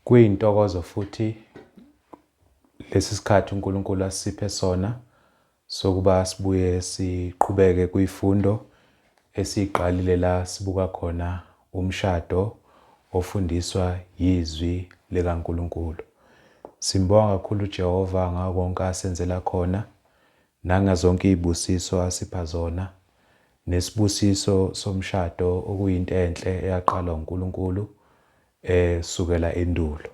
Kuyintokozo futhi lesi sikhathi uNkulunkulu asiphe sona sokuba sibuye siqhubeke kwifundo esiyiqalile la sibuka khona umshado ofundiswa yizwi likaNkulunkulu. Simbonga kakhulu uJehova ngako konke asenzela khona nangazonke izibusiso asipha zona nesibusiso somshado okuyinto enhle eyaqalwa uNkulunkulu eh sukela endulo.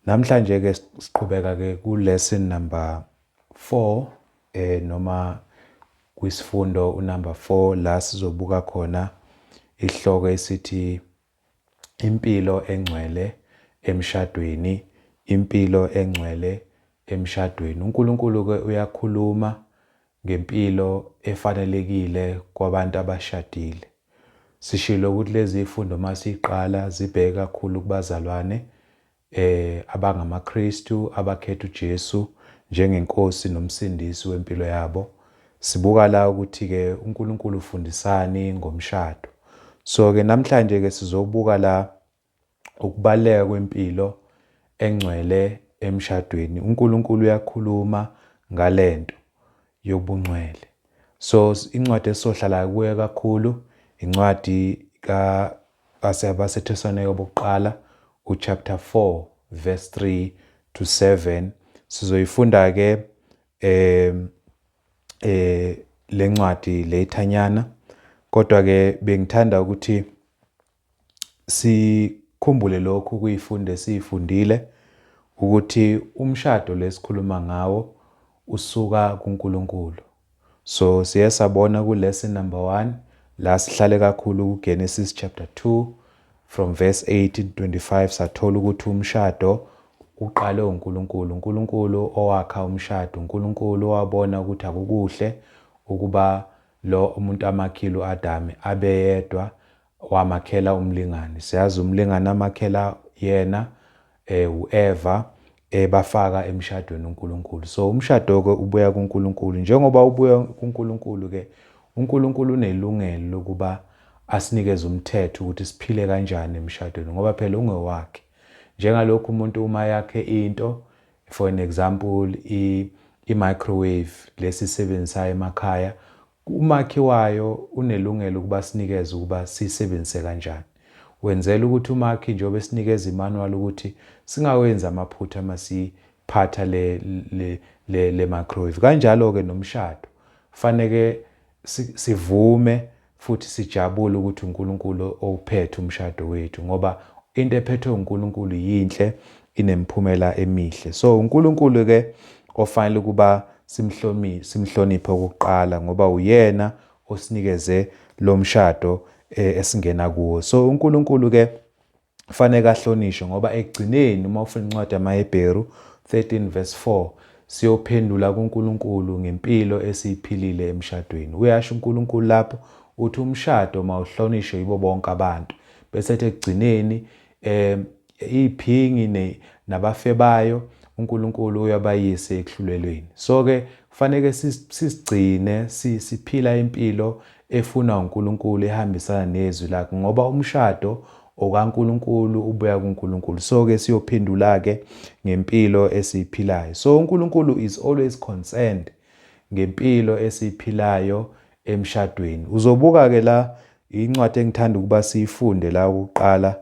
Namhlanje ke siqhubeka ke ku lesson number 4 eh noma kwisifundo unumber 4 la sizobuka khona isihloko esithi impilo engcwele emshadweni, impilo engcwele emshadweni. UNkulunkulu ke uyakhuluma ngempilo efanelekile kwabantu abashadile. Sishilo ukuthi lezi zifundo uma siqala zibheke kakhulu kubazalwane eh abangamaKristu abakhetha uJesu njengenkosi nomsindisi wempilo yabo. Sibuka la ukuthi ke uNkulunkulu ufundisani ngomshado. So ke namhlanje ke sizobuka la ukubaluleka kwempilo engcwele emshadweni. uNkulunkulu uyakhuluma ngalento yobungcwele. So incwadi esizohlala kuyo kakhulu incwadi ka abaseThesalonika bokuqala uchapter 4 verse 3 to 7. Sizoyifunda ke eh eh lencwadi lethanyana, kodwa ke bengithanda ukuthi sikhumbule lokhu kuyifunde esiyifundile ukuthi umshado lesikhuluma ngawo usuka kuNkulunkulu. So siye sabona ku lesson number 1 la sihlale kakhulu ku Genesis chapter 2 from verse 18 to 25, sathola ukuthi umshado uqale uNkulunkulu, uNkulunkulu owakha umshado, uNkulunkulu owabona ukuthi akukuhle ukuba lo umuntu amakhile uAdam abe yedwa, wamakhela umlingani. Siyazi umlingani amakhela yena uEva, ebafaka emshadweni uNkulunkulu. So umshado ke ubuya kuNkulunkulu. Njengoba ubuya kuNkulunkulu ke, uNkulunkulu unelungelo lokuba asinikeze umthetho ukuthi siphile kanjani emshadweni, ngoba phela ungewakhe. Njengalokhu umuntu uma yakhe into, for an example, i-microwave lesisebenzisayo emakhaya, umakhi wayo unelungelo ukuba sinikeze ukuba siyisebenzise kanjani. Wenzela ukuthi umakhi njengoba esinikeza imanual ukuthi singawenzi amaphutha masiphatha le microwave. Kanjalo ke nomshado faneke sivume futhi sijabule ukuthi uNkulunkulu owuphethe umshado wethu, ngoba into ephethwe uNkulunkulu yinhle, inemphumela emihle. So uNkulunkulu ke ofanele ukuba simhloniphe okokuqala, ngoba uyena osinikeze lo mshado esingena kuwo. So uNkulunkulu ke fanele ahlonishwe, ngoba ekugcineni uma ufunda incwadi yamaHebheru 13 verse 4, siyophendula kuNkulunkulu ngempilo esiyiphilile emshadweni. Uyasho uNkulunkulu lapho uthi umshado mawuhlonishwe yibo bonke abantu, bese ethi ekugcineni iphingi nabafebayo uNkulunkulu uyabayise ekuhlulelweni. So ke kufanele sisigcine siphila impilo efuna uNkulunkulu, ehambisana nezwi lakhe, ngoba umshado okaNkulunkulu, ubuya kuNkulunkulu. So ke siyophendula ke ngempilo esiyiphilayo. So uNkulunkulu is always concerned ngempilo esiyiphilayo emshadweni. Uzobuka ke la incwadi engithanda ukuba siyifunde la ukuqala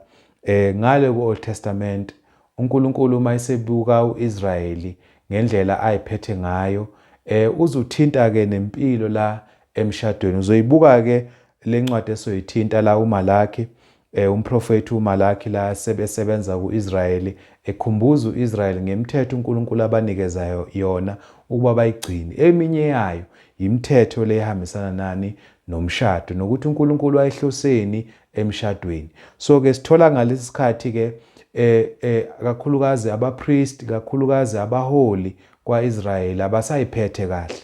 ngale ku Old Testament. uNkulunkulu uma esebuka uIsrayeli ngendlela ayiphethe ngayo, uzuthinta ke nempilo la emshadweni. Uzoyibuka ke lencwadi esoyithinta la uMalaki, umprofeti uMalaki la sebesebenza kuIsrayeli, ekhumbuza uIsrayeli ngemithetho uNkulunkulu abanikezayo yona ukuba bayigcine. Eminye yayo imithetho lehambisana nani nomshado, nokuthi uNkulunkulu wayehloseni emshadweni. So ke sithola ngalesi sikhathi ke kakhulukazi abapriest, kakhulukazi abaholi kwaIsrayeli abasayiphethe kahle,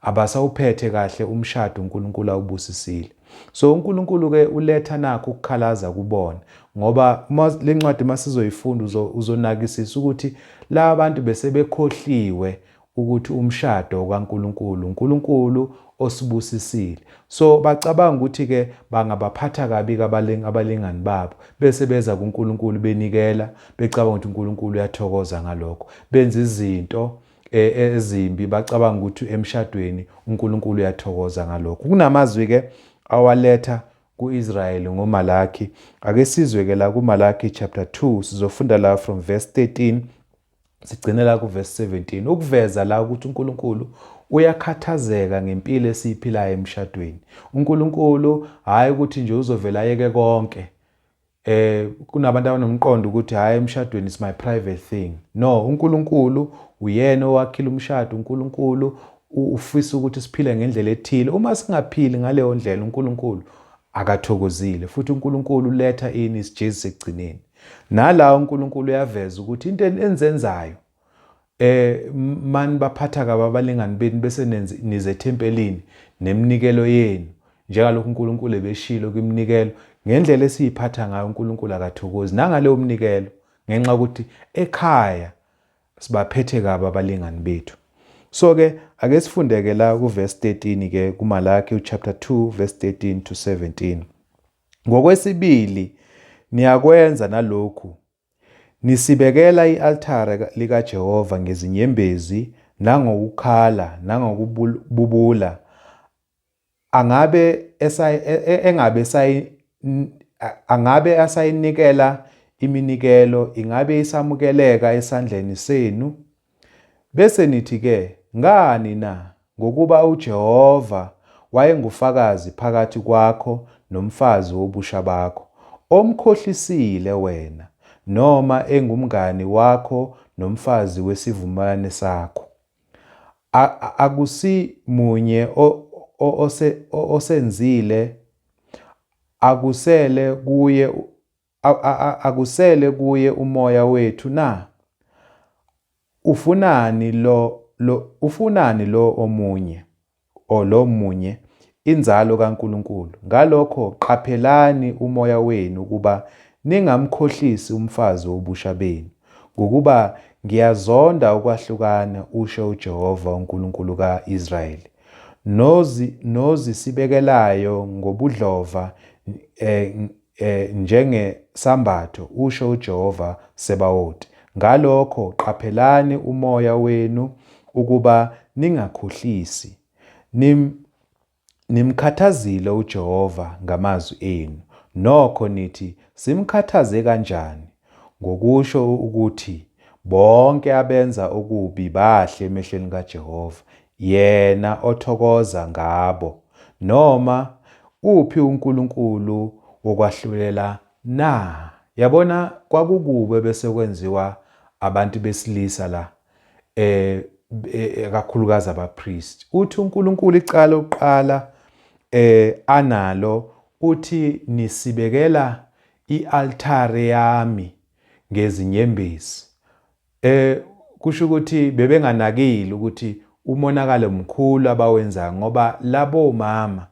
abasawuphethe kahle umshado uNkulunkulu awubusisile. So uNkulunkulu ke uletha nakho ukukhalaza kubona, ngoba uma lencwadi masizoyifunda uzonakisisa ukuthi laba bantu bese bekhohliwe. ukuthi umshado kaNkulunkulu, uNkulunkulu osibusisile. So bacabanga ukuthi ke bangabaphatha kabi abalingani babo bese beza kuNkulunkulu benikela, becabanga ukuthi uNkulunkulu uyathokoza ngalokho. Benza izinto ezimbi bacabanga ukuthi emshadweni uNkulunkulu uyathokoza ngalokho. Kunamazwi ke awaletha ku-Israyeli ngoMalaki. Ake sizwe ke la kuMalaki chapter 2, sizofunda la from verse 13 sigcine la kuverse 17, ukuveza la ukuthi uNkulunkulu uyakhathazeka ngempilo esiyiphilayo emshadweni. UNkulunkulu hayi ukuthi nje uzovela ayeke konke. Kunabantu abanomqondo ukuthi hayi, emshadweni is my private thing. No, uNkulunkulu uyena owakhile umshado. uNkulunkulu ufisa ukuthi siphile ngendlela ethile. Uma singaphili ngaleyo ndlela, uNkulunkulu akathokozile, futhi uNkulunkulu uletha ini? Isijezisi ekugcineni. Nala uNkulunkulu uyaveza ukuthi into enizenzayo mani baphatha kabi abalingani benu bese nize ethempelini neminikelo yenu, njengalokhu uNkulunkulu ebeshilo kwiminikelo, ngendlela esiyiphatha ngayo uNkulunkulu akathokozi nangaleyo mnikelo, ngenxa yokuthi ekhaya sibaphethe kabi abalingani bethu. So ke ake sifundeke la kuverse 13 ke kuMalaki chapter 2 verse 13 to 17. Ngokwesibili niyakwenza nalokhu, nisibekela i-altare likaJehova ngezinyembezi nangokukhala nangokububula, angabe engabe angabe asayinikela iminikelo, ingabe isamukeleka esandleni senu? Bese nithi-ke, ngani na? Ngokuba uJehova wayengufakazi phakathi kwakho nomfazi wobusha bakho, omkhohlisile wena, noma engumngani wakho nomfazi wesivumelwane sakho. Akusimunye osenzile, akusele kuye akusele kuye umoya wethu na? Ufunani lo lo ufunani lo omunye o lo munye inzalo kaNkulunkulu? Ngalokho qaphelani umoya wenu ukuba ningamkhohlisi umfazi wobusha benu, ngokuba ngiyazonda ukwahlukana, usho uJehova uNkulunkulu ka-Israyeli. Nozisibekelayo ngobudlova njengesambatho, usho uJehova Sebawoti. Ngalokho qaphelani umoya wenu ukuba ningakhohlisi. Nimkhathazile uJehova ngamazwi enu. Nokho nithi, Simkhathaze kanjani? Ngokusho ukuthi, Bonke abenza okubi bahle emehlweni kaJehova, yena othokoza ngabo. Noma, uphi uNkulunkulu wokwahlulela na? Yabona, kwakukubi bese kwenziwa abantu besilisa la, kakhulukazi abapriest. Uthi uNkulunkulu icala lokuqala analo, uthi nisibekela i-altare yami ngezinyembezi. Kusho ukuthi bebenganakile ukuthi umonakalo mkhulu abawenzayo, ngoba labo mama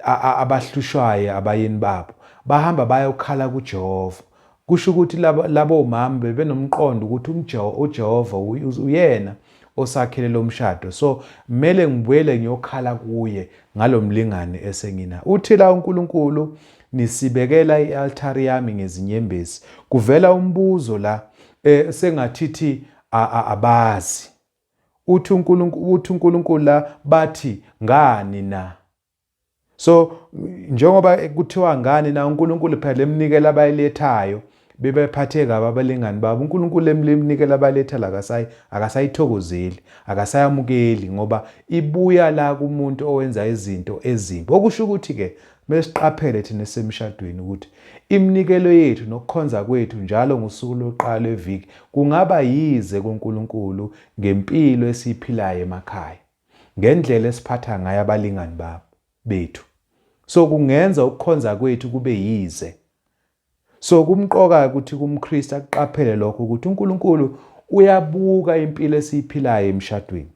abahlushwayo abayeni babo bahamba bayokhala kuJehova. Kusho ukuthi labo mama bebenomqondo ukuthi uJehova uyena osakhele lo mshado, so kumele ngibuyele ngiyokhala kuye ngalomlingane esengina. Uthi la uNkulunkulu, nisibekela i-altare yami ngezinyembezi. Kuvela umbuzo la, sengathithi abazi. Uthi uNkulunkulu, uthi uNkulunkulu la, bathi ngani na? So njengoba kuthiwa ngani na, uNkulunkulu phela lemnikelo abayilethayo bebephathe kabi abalingani babo, uNkulunkulu lemnikelo abaletha la akasayithokozeli, akasayamukeli, ngoba ibuya la kumuntu owenza izinto ezimbi. Okusho ukuthi-ke kumele siqaphele thina esemshadweni ukuthi iminikelo yethu nokukhonza kwethu njalo ngosuku lokuqala lweviki kungaba yize kuNkulunkulu ngempilo esiyiphilayo emakhaya, ngendlela esiphatha ngayo abalingani babo bethu. So kungenza ukukhonza kwethu kube yize. So kumqoka ukuthi kumKristu akuqaphele lokho, ukuthi uNkulunkulu uyabuka impilo esiyiphilayo emshadweni.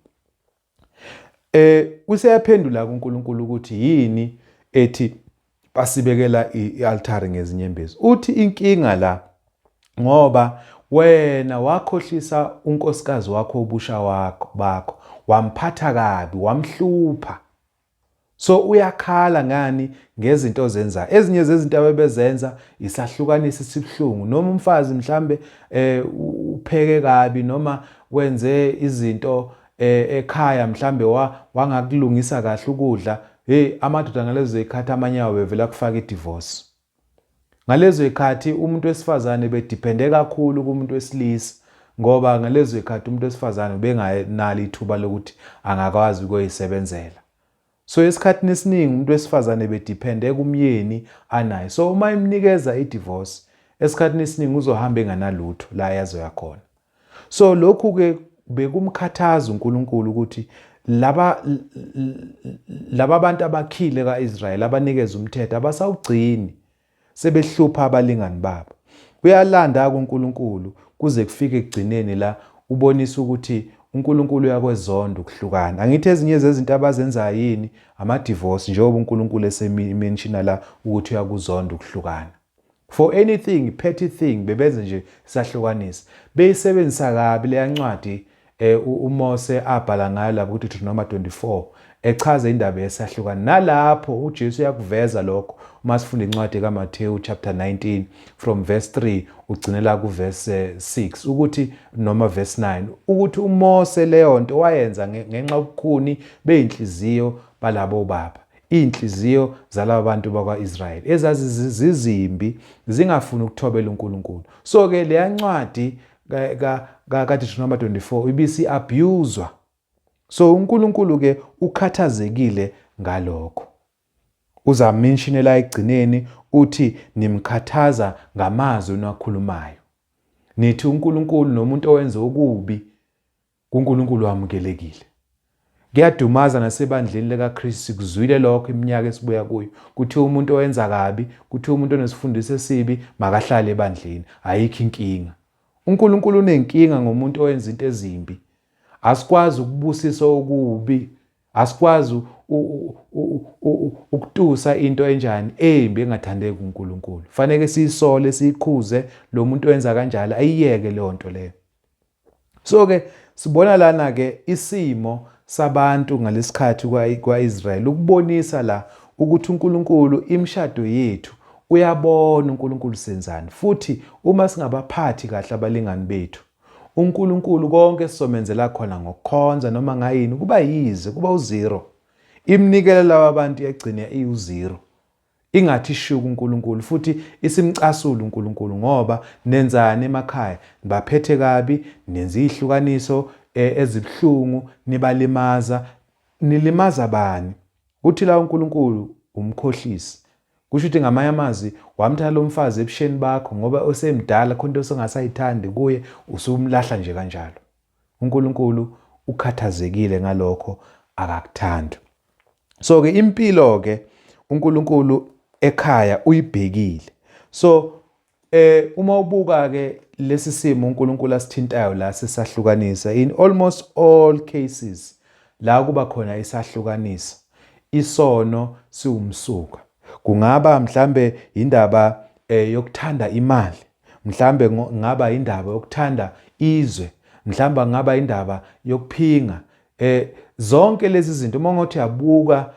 Useyaphendula kuNkulunkulu ukuthi yini ethi basibekela i-altare ngezinyembezi. Uthi inkinga la ngoba Wena wakhohlisa unkosikazi wakho ubusha wakho bakho, wamphatha kabi, wamhlupha. So uyakhala ngani ngezinto ozenzayo. Ezinye zezinto abebezenza isahlukanisa isibuhlungu, noma umfazi mhlambe upheke kabi noma wenze izinto ekhaya, mhlambe wangakulungisa kahle ukudla. Hey, amadoda ngalezo zikhathi amanye awo bevela kufaka i-divorce. Ngalezo zikhathi umuntu wesifazane bedepende kakhulu kumuntu wesilisa, ngoba ngalezo zikhathi umuntu wesifazane ubenganalo ithuba lokuthi angakwazi ukuyisebenzela. So esikhathini esiningi umuntu wesifazane bedepende kumyeni anaye. So uma imnikeza i-divorce, esikhathini esiningi uzohamba enganalutho la yazoya khona. So lokhu ke bekumkhathaza uNkulunkulu ukuthi laba bantu abakhile kaIsrael abanikeza umthetho abasawugcini, sebehlupha abalingani babo. Uyalanda kuNkulunkulu kuze kufike ekugcineni la ubonisa ukuthi uNkulunkulu uyakwezonda ukuhlukana. Angithi ezinye zezinto abazenzayo yini ama-divorce, njengoba uNkulunkulu esementiona la ukuthi uyakuzonda ukuhlukana. For anything, petty thing, bebenze nje isahlukanisa. Beyisebenzisa kabi leya ncwadi uMose abhala ngayo lapho ku-Deuteronomy 24 echaza indaba yesahlukano. Nalapho uJesu uyakuveza lokho uma sifunda incwadi kaMathewu chapter 19 from verse 3 ugcinela ku verse 6 ukuthi noma verse 9 ukuthi uMose leyo nto wayenza ngenxa yobukhuni beyinhliziyo balabo baba, iy'nhliziyo zalaba bantu bakwa-Israyeli ezazizimbi zingafuni ukuthobela uNkulunkulu. So-ke leya ncwadi ka-Deuteronomy 24 ibisi-abuse-wa. So uNkulunkulu-ke ukhathazekile ngalokho. Uzamentionela ekugcineni uthi nimkhathaza ngamazwi eniwakhulumayo. Nithi uNkulunkulu nomuntu owenza okubi kuNkulunkulu wamukelekile. Kuyadumaza nasebandleni likaKristu, sikuzwile lokho iminyaka esibuya kuyo. Kuthiwa umuntu owenza kabi, kuthiwa umuntu onesifundiso esibi makahlale ebandleni, ayikho inkinga. uNkulunkulu unenkinga ngomuntu owenza into ezimbi. Asikwazi ukubusisa okubi, asikwazi ukutusa into enjani embi engathandeki kuNkulunkulu. Faneke siyisole, siyikhuze lo muntu owenza kanjalo, ayiyeke leyo nto leyo. So ke sibona lana ke isimo sabantu ngalesikhathi kwa-Israel, ukubonisa la ukuthi uNkulunkulu imishado yethu uyabona uNkulunkulu senzani, futhi uma singabaphathi kahle abalingani bethu, uNkulunkulu konke sizomenzela khona ngokukhonza noma ngayini kuba yize, kuba uzero. Iminikelo laba bantu yagcina iwuzero, ingathi ishuka uNkulunkulu futhi isimcasula uNkulunkulu, ngoba nenzani emakhaya, nibaphethe kabi, nenza izihlukaniso ezibuhlungu, nibalimaza. Nilimaza bani? Uthi la uNkulunkulu umkhohlisi. Kusho ukuthi ngamanye amazwi wamthatha lo mfazi ebusheni bakho ngoba usemdala, khona into osengasayithandi kuye, usumlahla nje kanjalo. uNkulunkulu ukhathazekile ngalokho, akakuthandi. So ke impilo ke uNkulunkulu ekhaya uyibhekile. So uma ubuka ke lesi simo uNkulunkulu asithintayo la sisahlukanisa, in almost all cases la kuba khona isahlukanisa, isono siwumsuka. Kungaba mhlambe indaba yokuthanda imali, mhlambe ngaba indaba yokuthanda izwe, mhlambe ngaba indaba yokuphinga. Zonke lezi zinto uma ngothi uyabuka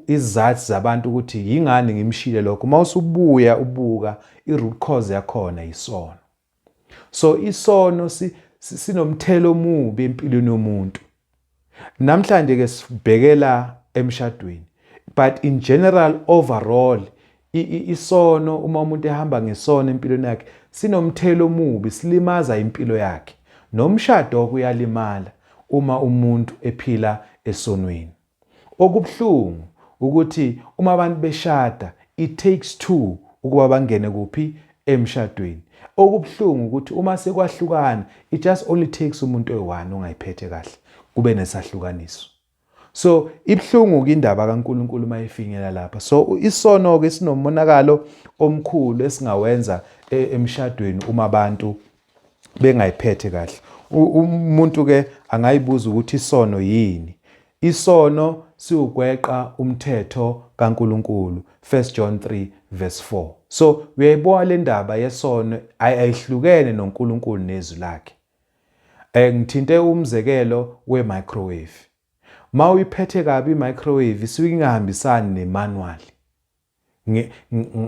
izizathu zabantu ukuthi yingani ngimshile lokho, uma usubuya ubuka i-root cause yakhona isono. So isono sinomthelo omubi empilweni yomuntu. Namhlanje ke sibhekela emshadweni, but in general overall isono, uma umuntu ehamba ngesono empilweni yakhe, sinomthelo omubi, silimaza impilo yakhe. Nomshado kuyalimala uma umuntu ephila esonweni. Okubuhlungu ukuthi uma abantu beshada, it takes two ukuba bangene kuphi? Emshadweni. Okubuhlungu ukuthi uma sekwahlukana, it just only takes umuntu oyi-one ongayiphethe kahle kube nesahlukaniso. So ibuhlungu ke indaba kaNkulunkulu uma ifinyela lapha. So isono ke sinomonakalo omkhulu esingawenza emshadweni uma abantu bengayiphethe kahle. Umuntu ke angayibuza ukuthi isono yini. Isono siwukweqa umthetho kaNkulunkulu, 1 John 3 verse 4. So uyayibona le ndaba yesono ayihlukene noNkulunkulu nezwi lakhe. Ngithinte umzekelo we-microwave. Ma uyiphethe kabi i-microwave isuke ingahambisani ne-manual.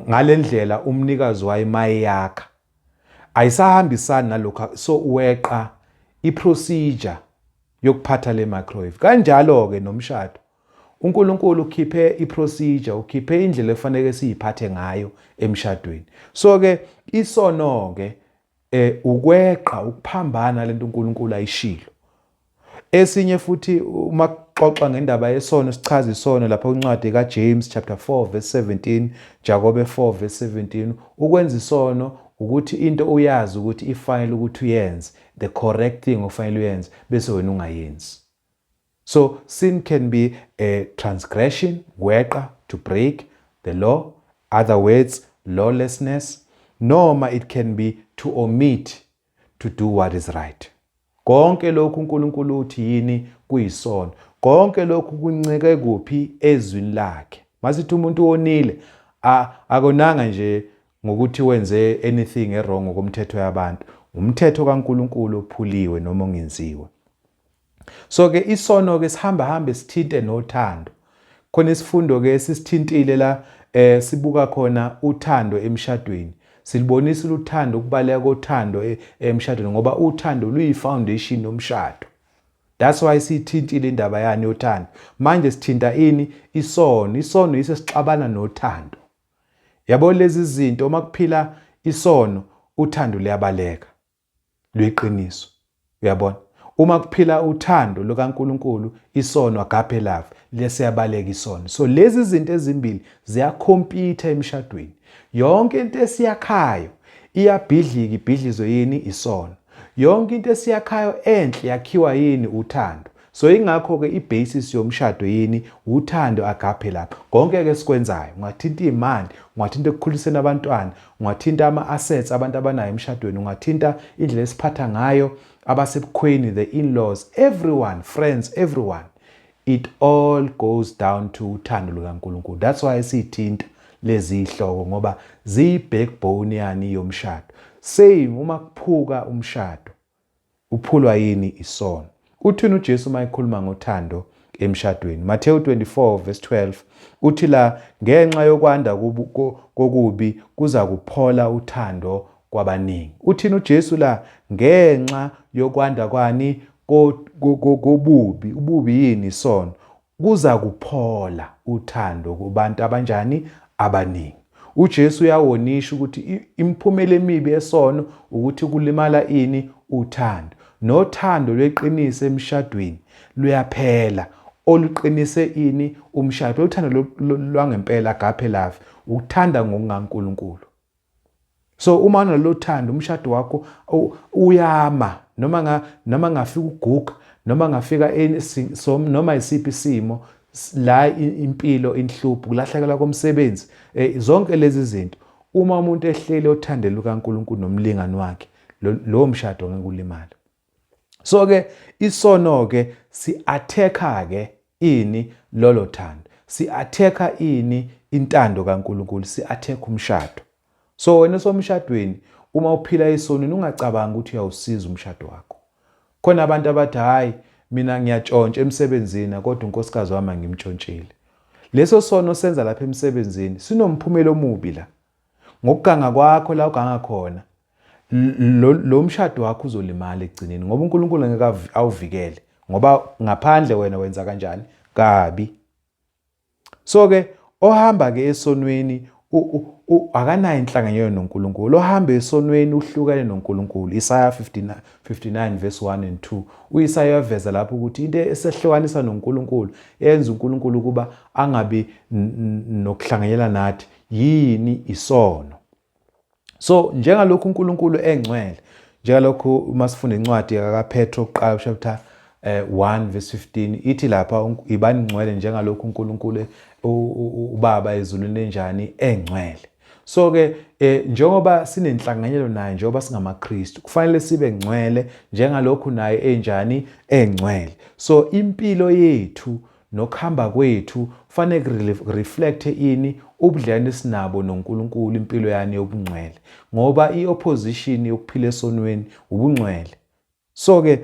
Ngalendlela umnikazi wayo mayeyakha ayisahambisani nalokho, so weqa i-procedure yokuphatha le microwave. Kanjalo ke nomshado, uNkulunkulu ukhiphe i-procedure, ukhiphe indlela efanele siyiphathe ngayo emshadweni. So ke isono ke ukweqa, ukuphambana lento uNkulunkulu ayishilo. Esinye futhi, uma kuxoxa ngendaba yesono, sichaza isono lapha kwincwadi kaJames chapter 4 verse 17, Jakobe 4 verse 17. Ukwenza isono ukuthi into uyazi ukuthi ifanele ukuthi uyenze, the correct thing ofanele uyenze, bese wena ungayenzi. So sin can be a transgression, kweqa, to break the law, other words, lawlessness, noma it can be to omit to do what is right. Konke lokhu uNkulunkulu uthi yini? Kuyisono. Konke lokhu kuncike kuphi? Ezwini lakhe. Masithi umuntu wonile, akonanga nje ngokuthi wenze anything e-wrong ngokomthetho yabantu, umthetho kaNkulunkulu ophuliwe noma ongenziwe. So ke isono ke sihamba hambe sithinte nothando. Khona isifundo ke sisithintile la, sibuka khona uthando emshadweni. Silibonisa uthando, ukubaleka kothando emshadweni, ngoba uthando luyi-foundation yomshado. That's why sithintile indaba yani yothando. Manje sithinta ini? Isono. Isono yiso sixabana nothando. Yabo, lezi zinto, uma kuphila isono, uthando luyabaleka lweqiniso. Uyabona, uma kuphila uthando lukaNkulunkulu, isono, agape love, lesiyabaleka isono. So lezi zinto ezimbili ziya-compete emshadweni. Yonke into esiyakhayo iyabhidlika, ibhidlizwe yini? Isono. Yonke into esiyakhayo enhle yakhiwa yini? Uthando. So ingakho-ke i-basis yomshado yini? Uthando, agape lapho. Konke-ke sikwenzayo, ungathinta iy'mali, ungathinta ekukhuliseni abantwana, ungathinta ama-assets abantu abanayo emshadweni, ungathinta indlela esiphatha ngayo abasebukhweni, the in-laws, everyone, friends, everyone, it all goes down to uthando lukaNkulunkulu. That's why siyithinta lezi ihloko, ngoba ziyi-backbone yani yomshado. Same, uma kuphuka umshado, uphulwa yini? Isono. Uthini uJesu uma ekhuluma ngothando emshadweni? Matthew 24 verse 12 uthi la, ngenxa yokwanda kokubi kuza kuphola uthando kwabaningi. Uthini uJesu la? Ngenxa yokwanda kwani? Kobubi. Ububi yini? Isono. Kuza kuphola uthando kubantu abanjani? Abaningi. UJesu uyawonisha ukuthi imiphumela emibi esono ukuthi kulimala ini? Uthando. Nothando lweqiniso emshadweni luyaphela, oluqinise ini? Umshado. Uthando lwangempela, agape love, ukuthanda ngokungaNkulunkulu. So uma unalolu thando, umshado wakho uyama noma ngafika uguga, noma ngafika noma isiphi isimo la impilo inhlupho, kulahlekelwa komsebenzi, zonke lezi zinto, uma umuntu ehleli othandweni lukaNkulunkulu nomlingani wakhe, lowo mshado ngeke ulimale. So ke isono ke si-attacka ke ini? Lolo thando. Si-attacka ini? Intando kaNkulunkulu. Si-attack umshado. So wena osomshadweni, uma uphila esonweni, ungacabangi ukuthi uyawusiza umshado wakho. Khona abantu abathi, "Hayi, mina ngiyatshontsha emsebenzini, kodwa unkosikazi wami angimtshontshile." Leso sono senza lapha emsebenzini sinomphumela omubi la. Ngokuganga kwakho la uganga khona, lo mshado wakho uzolimala ekugcineni, ngoba uNkulunkulu ngeke awuvikele, ngoba ngaphandle wena wenza kanjani? Kabi. So ke ohamba ke esonweni akanayo inhlanganyelo noNkulunkulu. Ohamba esonweni uhlukene noNkulunkulu. Isaya 59, 59 verse 1 and 2. UIsaya uyaveza lapho ukuthi into esehlukanisa noNkulunkulu, yenza uNkulunkulu ukuba angabi nokuhlanganyela nathi, yini? Isono. So njengalokhu uNkulunkulu engcwele, njengalokhu uma sifunda incwadi kaPetro kuqala chapter 1 verse 15, ithi lapha, "Ibani ngcwele njengalokhu uNkulunkulu uBaba ezulwini enjani? Engcwele." So ke njengoba sinenhlanganyelo naye, njengoba singamaKristu, kufanele sibe ngcwele njengalokhu naye enjani? Engcwele. So impilo yethu Nokuhamba kwethu kufanele reflect ini? Ubudlelwane esinabo noNkulunkulu, impilo yani yobungcwele, ngoba i-opposition yokuphila esonweni ubungcwele. So-ke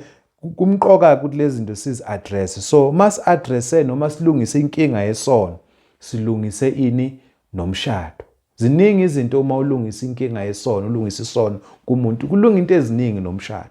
kumqoka ukuthi lezi zinto sizi-address. So uma si-addresse noma silungise inkinga yesono, silungise ini? Nomshado. Ziningi izinto uma ulungisa inkinga yesono, ulungisa isono kumuntu, kulunga into eziningi nomshado.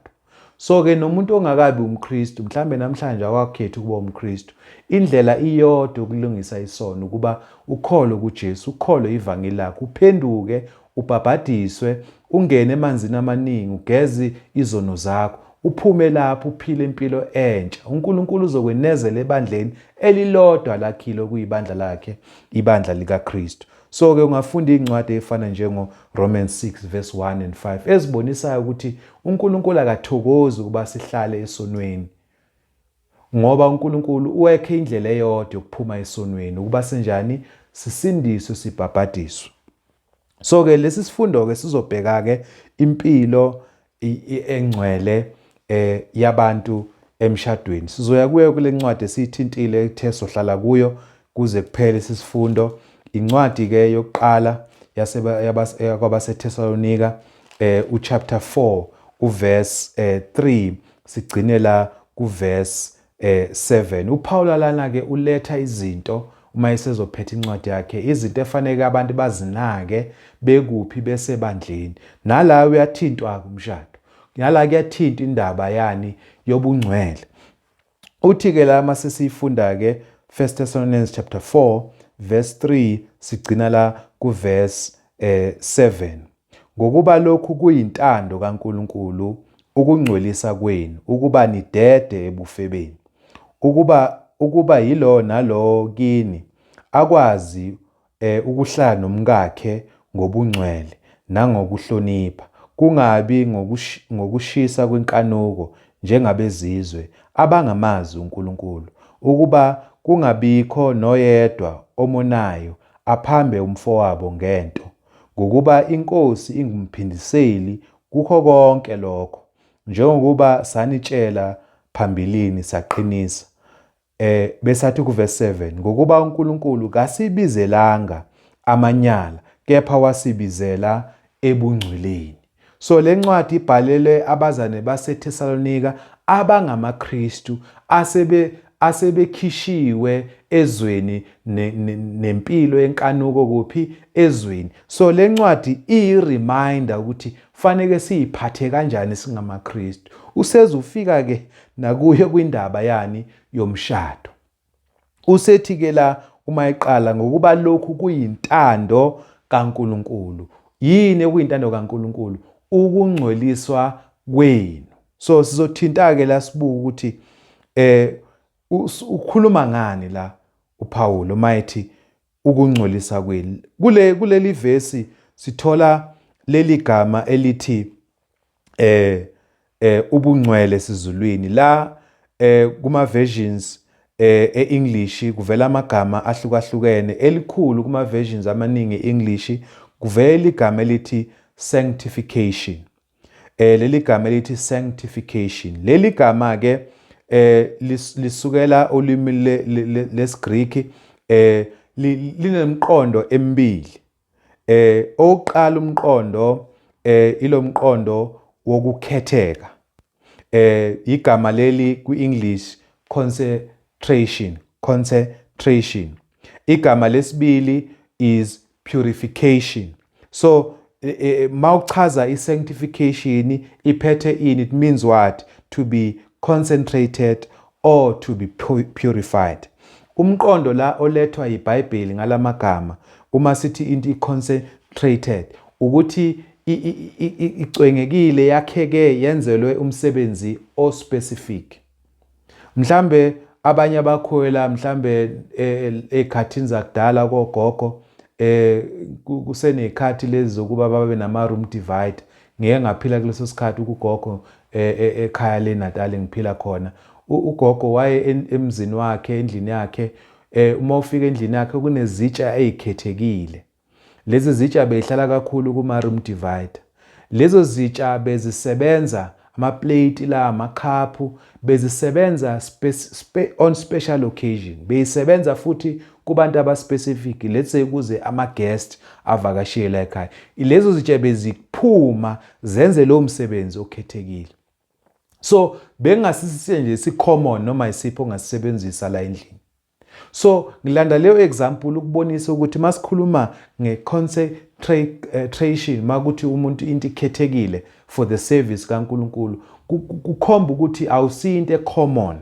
So-ke nomuntu ongakabi umKristu, mhlambe namhlanje awakukhethi ukuba umKristu, indlela iyodwa ukulungisa isono ukuba ukholwe kuJesu, ukholwe ivangeli lakhe, uphenduke, ubhabhadiswe, ungene emanzini amaningi, ugeze izono zakho, uphume lapho uphile impilo entsha. UNkulunkulu uzokwenezela ebandleni elilodwa lakhile, okuyibandla lakhe, ibandla likaKristu. So-ke ungafunda iy'ncwadi ey'fana njengo-Romans 6 verse 1 and 5 ezibonisayo ukuthi uNkulunkulu akathokozi ukuba sihlale esonweni, ngoba uNkulunkulu uwekhe indlela eyodwa yokuphuma esonweni, ukuba senjani? Sisindiswe, sibhabhadiswe. So-ke lesi sifundo-ke sizobheka-ke impilo engcwele yabantu emshadweni. Sizoya kuyo kule ncwadi esiyithintile ethe sohlala kuyo kuze kuphele isifundo. Incwadi-ke yokuqala kwabaseThesalonika, uchapter 4 uverse 3 sigcine la kuverse 7. UPaul lana ke uletha izinto uma esezophetha incwadi yakhe, izinto efanele abantu bazinake bekuphi, besebandleni. Nala uyathintwa umshado, nala kuyathinta indaba yani? Yobungcwele. Uthi ke la masesiyifunda ke 1 Thessalonians chapter 4 verse 3 sigcina la ku verse 7: "Ngokuba lokhu kuyintando kaNkulunkulu, ukungcwelisa kwenu, ukuba nidede ebufebeni, ukuba yilo nalowo kini akwazi ukuhlala nomkakhe ngobungcwele nangokuhlonipha, kungabi ngokushisa kwenkanuko njengabezizwe abangamazi uNkulunkulu, ukuba kungabikho noyedwa omonayo aphambe umfowabo ngento, ngokuba iNkosi ingumphindiseli kukho konke lokho, njengokuba sanitshela phambilini saqinisa." Besathi kuverse 7: "Ngokuba uNkulunkulu kasibizelanga amanyala, kepha wasibizela ebungcweleni." So le ncwadi ibhalelwe abazane baseThesalonika abangamaKristu asebekhishiwe ezweni nempilo yenkanuko kuphi? Ezweni. So le ncwadi iyi-reminder ukuthi faneke siyiphathe kanjani singamaKristu. Usezufika ke nakuyo kwindaba yani? Yomshado. Usethi ke la uma eqala, "Ngokuba lokhu kuyintando kaNkulunkulu." Yini okuyintando kaNkulunkulu? Ukungcweliswa kwenu. So sizothinta ke la, sibuka ukuthi ukhuluma ngani la uPaul uma ethi ukungcolisa kwenu. Kuleli vesi sithola leli gama elithi ubungcwele sizulwini. La kuma versions eEnglish kuvela amagama ahlukahlukene. Elikhulu kuma versions amaningi eEnglish kuvela igama elithi sanctification. Leli gama elithi sanctification, leli gama ke lisukela olwimi lesiGreek, linemqondo emibili. Owokuqala umqondo ilomqondo wokukhetheka. Igama leli kwi-English concentration, concentration. Igama lesibili is purification. So mawuchaza i-sanctification iphethe ini? It means what? To be concentrated or to be purified. Umqondo la olethwa iBhayibheli ngalamagama, uma sithi into i-concentrated, ukuthi icwengekile, yakheke, yenzelwe umsebenzi o-specific. Mhlambe abanye abakhola mhlambe ekhathini zakudala kogogo, kusenezikhathi lezi zokuba babe nama room divide. Ngeke ngaphila kuleso sikhathi kugogo ekhaya leNatal ngiphila khona. Ugogo waye emzini wakhe, endlini yakhe, uma ufika endlini yakhe kunezitsha ezikhethekile. Lezi zitsha beyihlala kakhulu kuma room divider. Lezo zitsha bezisebenza Amaplate la, amakhaphu bezisebenza spe, spe, on special occasion. Beyisebenza futhi kubantu abaspecific, let's say kuze ama-guest avakashile la ekhaya. Lezo zitsha beziphuma zenze lowo msebenzi okhethekile. So bengasisise nje si-common noma isipho ongasisebenzisa la endlini. So ngilanda leyo example ukubonisa ukuthi masikhuluma nge-consecration, makuthi umuntu into ikhethekile for the service kaNkuluNkulu, kukhomba ukuthi awusiyo into ecommon,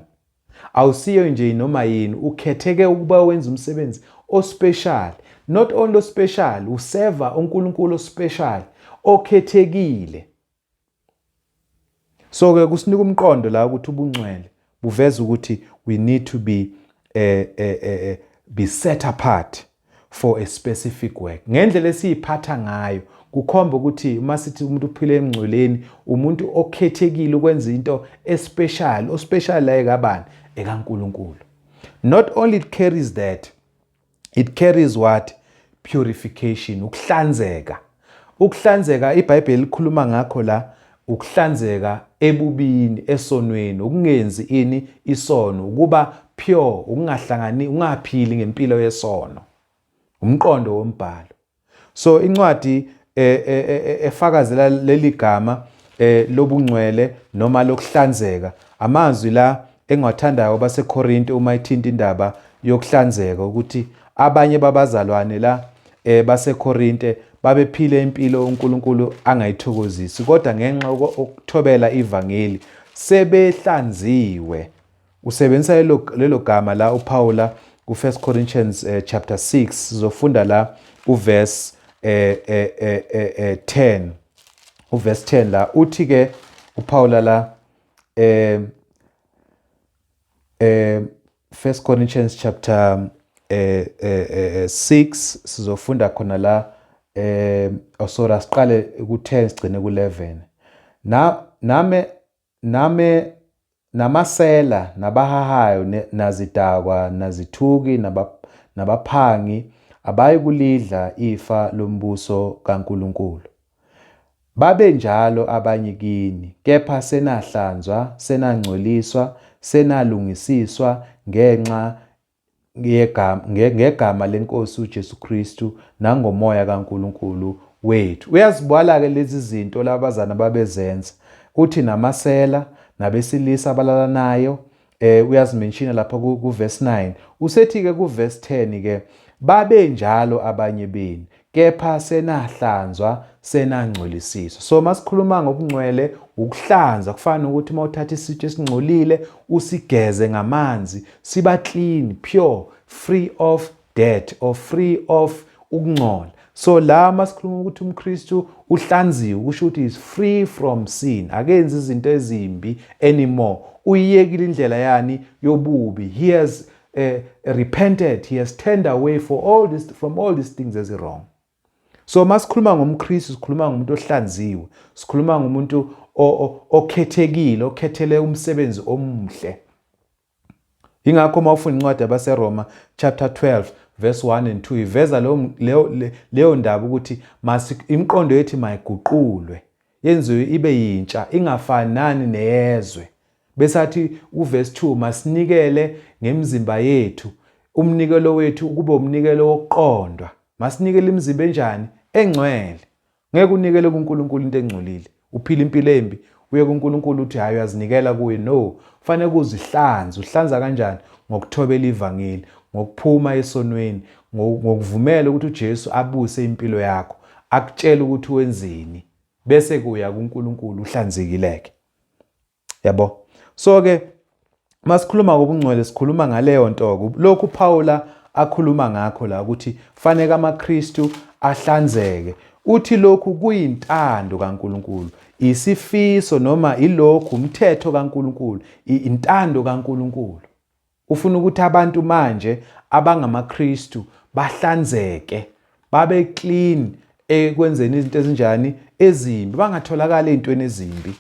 awusiyo nje noma yini, ukhetheke ukuba wenze umsebenzi ospecial. Not only ospecial, useva uNkulunkulu ospecial, okhethekile. So ke kusinika umqondo la ukuthi ubungcwele buveza ukuthi we need to be set apart for a specific work. Ngendlela esiyiphatha ngayo kukhomba ukuthi uma sithi umuntu uphile emngcweleni, umuntu okhethekile ukwenza into especial, ospecial la ekabani? EkaNkuluNkulu. Not only it carries that, it carries what? Purification, ukuhlanzeka. Ukuhlanzeka iBhayibheli likhuluma ngakho la, ukuhlanzeka ebubini, esonweni, ukungenzi ini? Isono, ukuba pure, ukungahlangani, ungaphili ngempilo yesono. Umqondo wombhalo. So incwadi efakazela leli gama lobungcwele noma lokuhlanzeka, amazwi la engiwathandayo baseKorinte uma ithinta indaba yokuhlanzeka, ukuthi abanye babazalwane la baseKorinte babephile impilo uNkulunkulu angayithokozisi, kodwa ngenxa yokuthobela ivangeli sebehlanziwe. Usebenzisa lelo gama la uPaula ku-1 Corinthians chapter 6. Sizofunda la uverse 10. Uverse 10 la uthi ke uPaula la, 1 Corinthians chapter 6, sizofunda khona la, oh sorry, asiqale ku-10 sigcine ku-11. Na name name namasela, nabahahayo, nazidakwa, nazithuki, nabaphangi abayi kulidla ifa lombuso kaNkuluNkulu. Babenjalo abanye kini, kepha senahlanzwa, senangcweliswa, senalungisiswa ngenxa ngegama lenkosi uJesu Kristu nangomoya kaNkuluNkulu wethu. Uyazibala ke lezi zinto labazana babezenza. Uthi namasela, nabesilisa abalalanayo, uyazimenshina lapha ku verse 9. Usethi ke ku verse 10 ke, babenjalo abanye benu, kepha senahlanzwa, senangcolisiswa. So masikhuluma ngobungcwele, ukuhlanza kufana nokuthi uma uthatha isitsha esingcolile usigeze ngamanzi, siba clean, pure, free of dirt or free of ukungcola. So la masikhuluma ukuthi umKristu uhlanziwe, kusho ukuthi is free from sin, akenzi izinto ezimbi anymore, uyiyekile indlela yani yobubi. He has repented, he has turned away for all this from all these things as wrong. So masikhuluma ngomKristu, sikhuluma ngomuntu ohlanziwe, sikhuluma ngomuntu okhethekile, okhethele umsebenzi omuhle. Ingakho uma ufunda incwadi yabaseRoma chapter 12 verse 1 and 2, iveza leyo ndaba ukuthi imiqondo yethu mayiguqulwe, yenziwe ibe yintsha, ingafanani neyezwe. Besathi uverse 2, masinikele ngemizimba yethu, umnikelo wethu kube umnikelo wokuqondwa. Masinikele imizimba enjani? Engcwele. Ngeke unikele kuNkulunkulu into engcolile, uphila impilo embi, uye kuNkulunkulu uthi hayi, uyazinikela kuye. No, kufanele uzihlanze. Uhlanza kanjani? Ngokuthobela ivangeli, ngokuphuma esonweni, ngokuvumela ukuthi uJesu abuse impilo yakho, akutshele ukuthi wenzeni, bese kuya kuNkulunkulu uhlanzekileke, yabo. So ke masikhuluma ngobungcwele, sikhuluma ngaleyo nto, lokhu Paula akhuluma ngakho la, ukuthi fanele amaKristu ahlanzeke. Uthi lokhu kuyintando kaNkuluNkulu, isifiso noma ilokhu umthetho kaNkuluNkulu, intando kaNkuluNkulu. Ufuna ukuthi abantu manje abangamaKristu bahlanzeke, babe clean ekwenzeni izinto ezinjani? Ezimbi. Bangatholakala ezintweni ezimbi,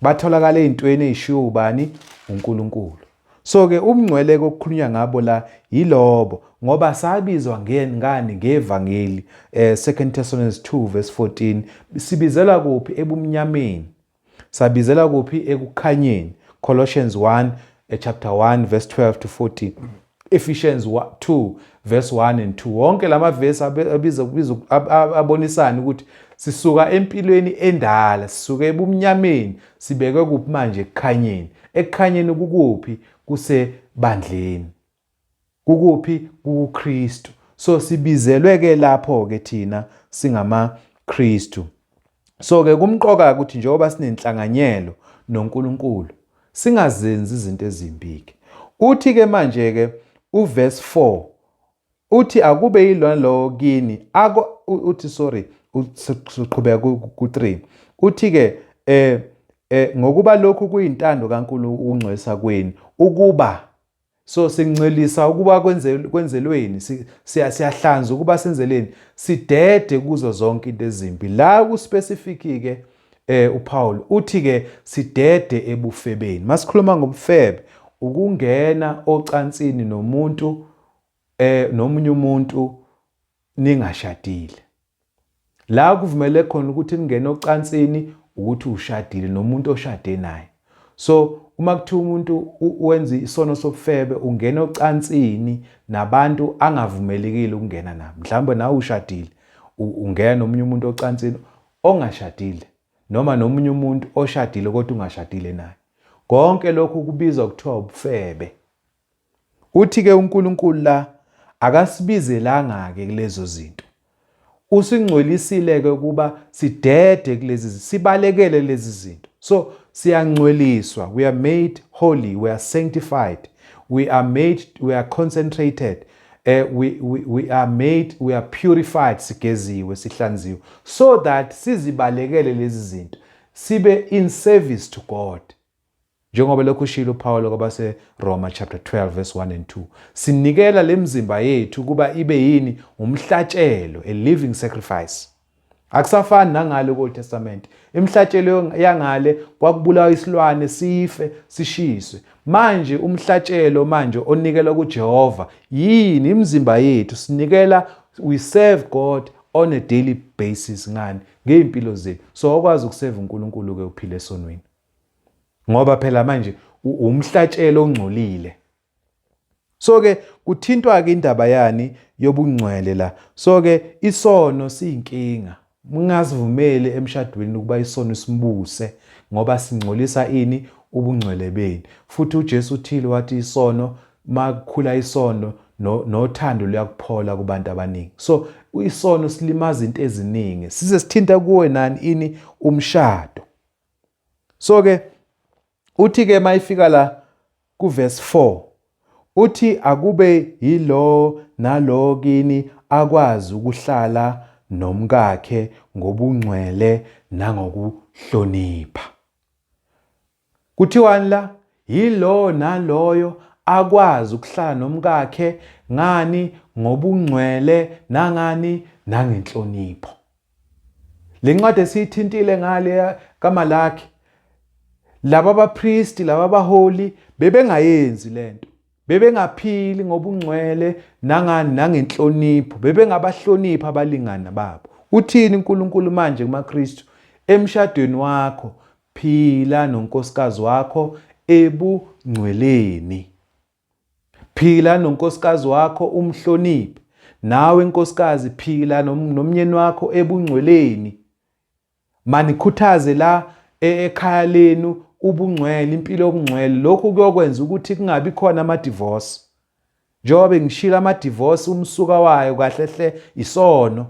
batholakala ezintweni ezishiwo ubani? UNkulunkulu. So ke ubungcwele okukhulunywa ngabo la yilobo, ngoba sabizwa ngani? Ngevangeli. 2 Thessalonians 2 verse 14, sibizelwa kuphi? Ebumnyameni. Sabizela kuphi? Ekukhanyeni. Colossians 1, chapter 1 verse 12 to 14. Ephesians 2 verse 1 and 2. Wonke lamavesi abiza kubiza abonisana ukuthi sisuka empilweni endala, sisuka ebumnyameni, sibekwe kuphi manje? Ekukhanyeni. Ekukhanyeni kukuphi? Kusebandleni. Kukuphi? KuKristu. So sibizelwe ke lapho ke thina singamaKristu. So ke kumqoka ukuthi njengoba sinenhlanganyelo noNkulunkulu singazenzi izinto ezimbi ke. Uthi ke manje ke uverse 4 uthi akube yilona lowo kini ako uthi, sorry, siqhubeka ku-3, uthi ke ngokuba lokhu kuyintando kaNkulunkulu ukungcwelisa kwenu ukuba. So singcwelisa ukuba kwenzelweni? Siyahlanza ukuba senzeleni? Sidede kuzo zonke into ezimbi. La ku specific ke uPaul uthi ke sidede ebufebeni. Masikhuluma ngobufebe, ukungena ocansini nomuntu nomunye umuntu ningashadile. La kuvumele khona ukuthi ningene ocansini ukuthi ushadile nomuntu oshade naye. So uma kuthiwa umuntu wenza isono sobufebe, ungena ocansini nabantu angavumelekile ukungena nabo. Mhlawumbe nawe ushadile, ungena nomunye umuntu ocansini ongashadile, noma nomunye umuntu oshadile kodwa ungashadile naye. Konke lokhu kubizwa kuthiwa ubufebe. Uthi-ke uNkulunkulu la akasibizelanga-ke kulezo zinto. Usingcwelisile-ke ukuba sidede kulezi, sibalekele lezi zinto. So siyangcweliswa, we are made holy, we are sanctified, we are made, we are concentrated, we are made, we are purified, sigeziwe, sihlanziwe, so that sizibalekele lezi zinto, sibe in service to God. Njengoba lokhu ushilo uPaul kwabaseRoma chapter 12 verse 1 and 2. Sinikela lemizimba yethu kuba ibe yini? Umhlatshelo, a living sacrifice. Akusafani nangale ku-Old Testament. Imihlatshelo yangale kwakubulawa isilwane sife sishiswe. Manje umhlatshelo manje onikelwa kuJehova yini? Imizimba yethu sinikela, we serve God on a daily basis. Ngani? Ngey'mpilo zethu. So awukwazi ukuseva uNkulunkulu-ke uphile esonweni. Ngoba phela manje umhlatshelo ongcolile. So ke kuthintwa ke indaba yani yobungcwele la. So ke isono siyinkinga. Ningazivumeli emshadweni ukuba isono simbuse ngoba singcolisa ini? Ubungcwele benu. Futhi uJesu uthile wathi isono makukhula isono nothando luyakuphola kubantu abaningi. So isono silimaza into eziningi. Size sithinta kuwe nani ini? Umshado. So ke uthi ke mayifika la ku verse 4 uthi akube yilo nalo kini akwazi ukuhlala nomkakhe ngobungcwele nangokuhlonipha. Kuthiwani la? Yilo naloyo akwazi ukuhlala nomkakhe ngani? Ngobungcwele nangani? Nangenhlonipho. Le ncwadi esiyithintile ngale kaMalaki, laba abapristi, laba abaholi bebengayenzi lento. Bebengaphili ngobungcwele nangani? Nangenhlonipho. Bebengabahloniphi abalingani babo. Uthini uNkulunkulu manje kumaKristu? Emshadweni wakho phila nonkosikazi wakho ebungcweleni. Phila nonkosikazi wakho umhloniphe. Nawe nkosikazi phila nomnyeni wakho ebungcweleni. Manikhuthaze la ekhaya lenu ubungcwele, impilo yobungcwele. Lokhu kuyokwenza ukuthi kungabi khona ama-divorce. Njengoba bengishilo, ama-divorce umsuka wayo kahle hle isono.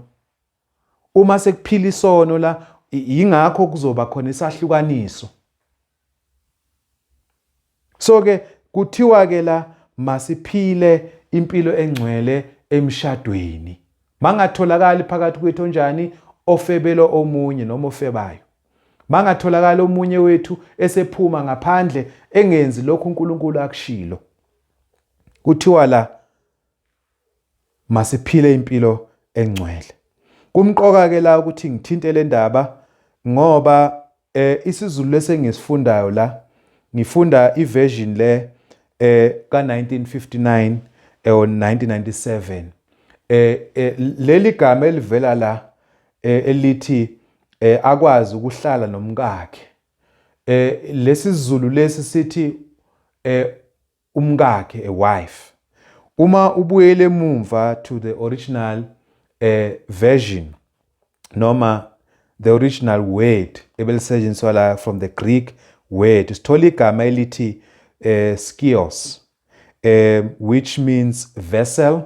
Uma sekuphila isono la, yingakho kuzoba khona isahlukaniso. So ke kuthiwa ke la masiphile impilo engcwele emshadweni. Mangatholakali phakathi kwethu onjani? Ofebelo omunye noma ofebayo. Mangatholakali omunye wethu esephuma ngaphandle engenzi lokhu uNkulunkulu akushilo. Kuthiwa la masiphile impilo engcwele. Kumqoka ke la ukuthi ngithinte le ndaba ngoba isiZulu lesengisifundayo la, ngifunda iversion le ka 1959 or 1997. Leli gama elivela la elithi akwazi ukuhlala nomkakhe. Lesi Zulu lesi sithi umkakhe, a wife. Uma ubuyele emumva to the original version noma the original word ebelisetshenziswa la from the Greek word, sithola igama elithi skios, which means vessel,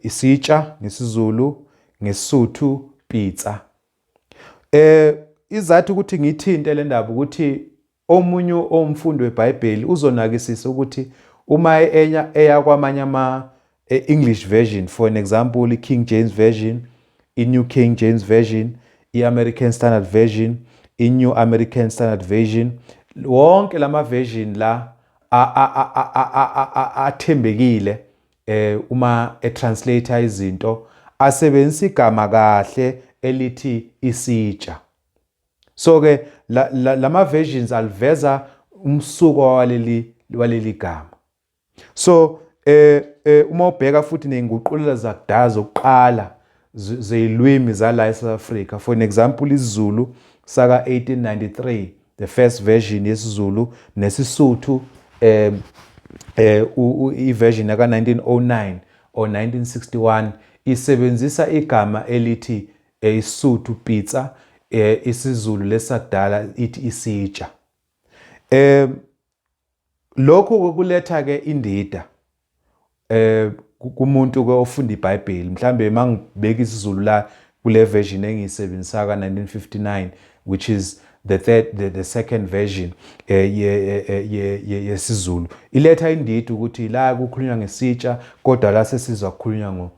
isitsha ngesiZulu, ngeSuthu pitsa. Izathu ukuthi ngithinte le ndaba ukuthi omunye omfundi weBhayibheli uzonakisisa ukuthi uma enya eya kwamanye ama English version, for an example i-King James Version, i-New King James Version, i-American Standard Version, i-New American Standard Version, wonke lama version la athembekile uma etranslate izinto asebenzisa igama kahle elithi isitsha. So ke lama versions aliveza umsuko waleli gama. So uma ubheka futhi nezinguqulelo zakudala zokuqala zezilwimi zala eSouth Africa, for an example isiZulu saka 1893, the first version yesiZulu, nesiSuthu i-version yaka 1909 or 1961 isebenzisa igama elithi isiSuthu pitsa, isiZulu lesakudala ithi isitsha. Lokhu kuletha ke indida kumuntu ke ofunda iBhayibheli. Mhlambe mangibeka isiZulu la kule version engiyisebenzisa ka 1959, which is the third the second version yesiZulu, iletha indida ukuthi la kukhulunywa ngesitsha kodwa la sesizwa kukhulunywa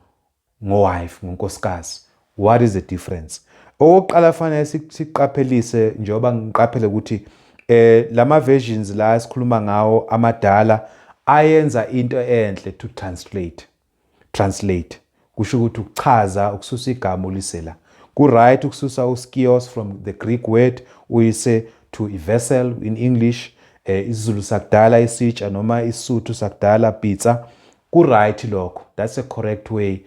ngo-wife, ngonkosikazi. What is the difference? Okokuqala fanele siqaphelise, njengoba ngiqaphele ukuthi lama versions la esikhuluma ngawo amadala ayenza into enhle to translate. Translate kusho ukuthi ukuchaza, ukususa igama ulise la. Ku-right ukususa uskios from the Greek word uyise to a vessel in English, isiZulu sakudala isitsha noma isiSuthu sakudala pitsa. Ku-right lokho, that's a correct way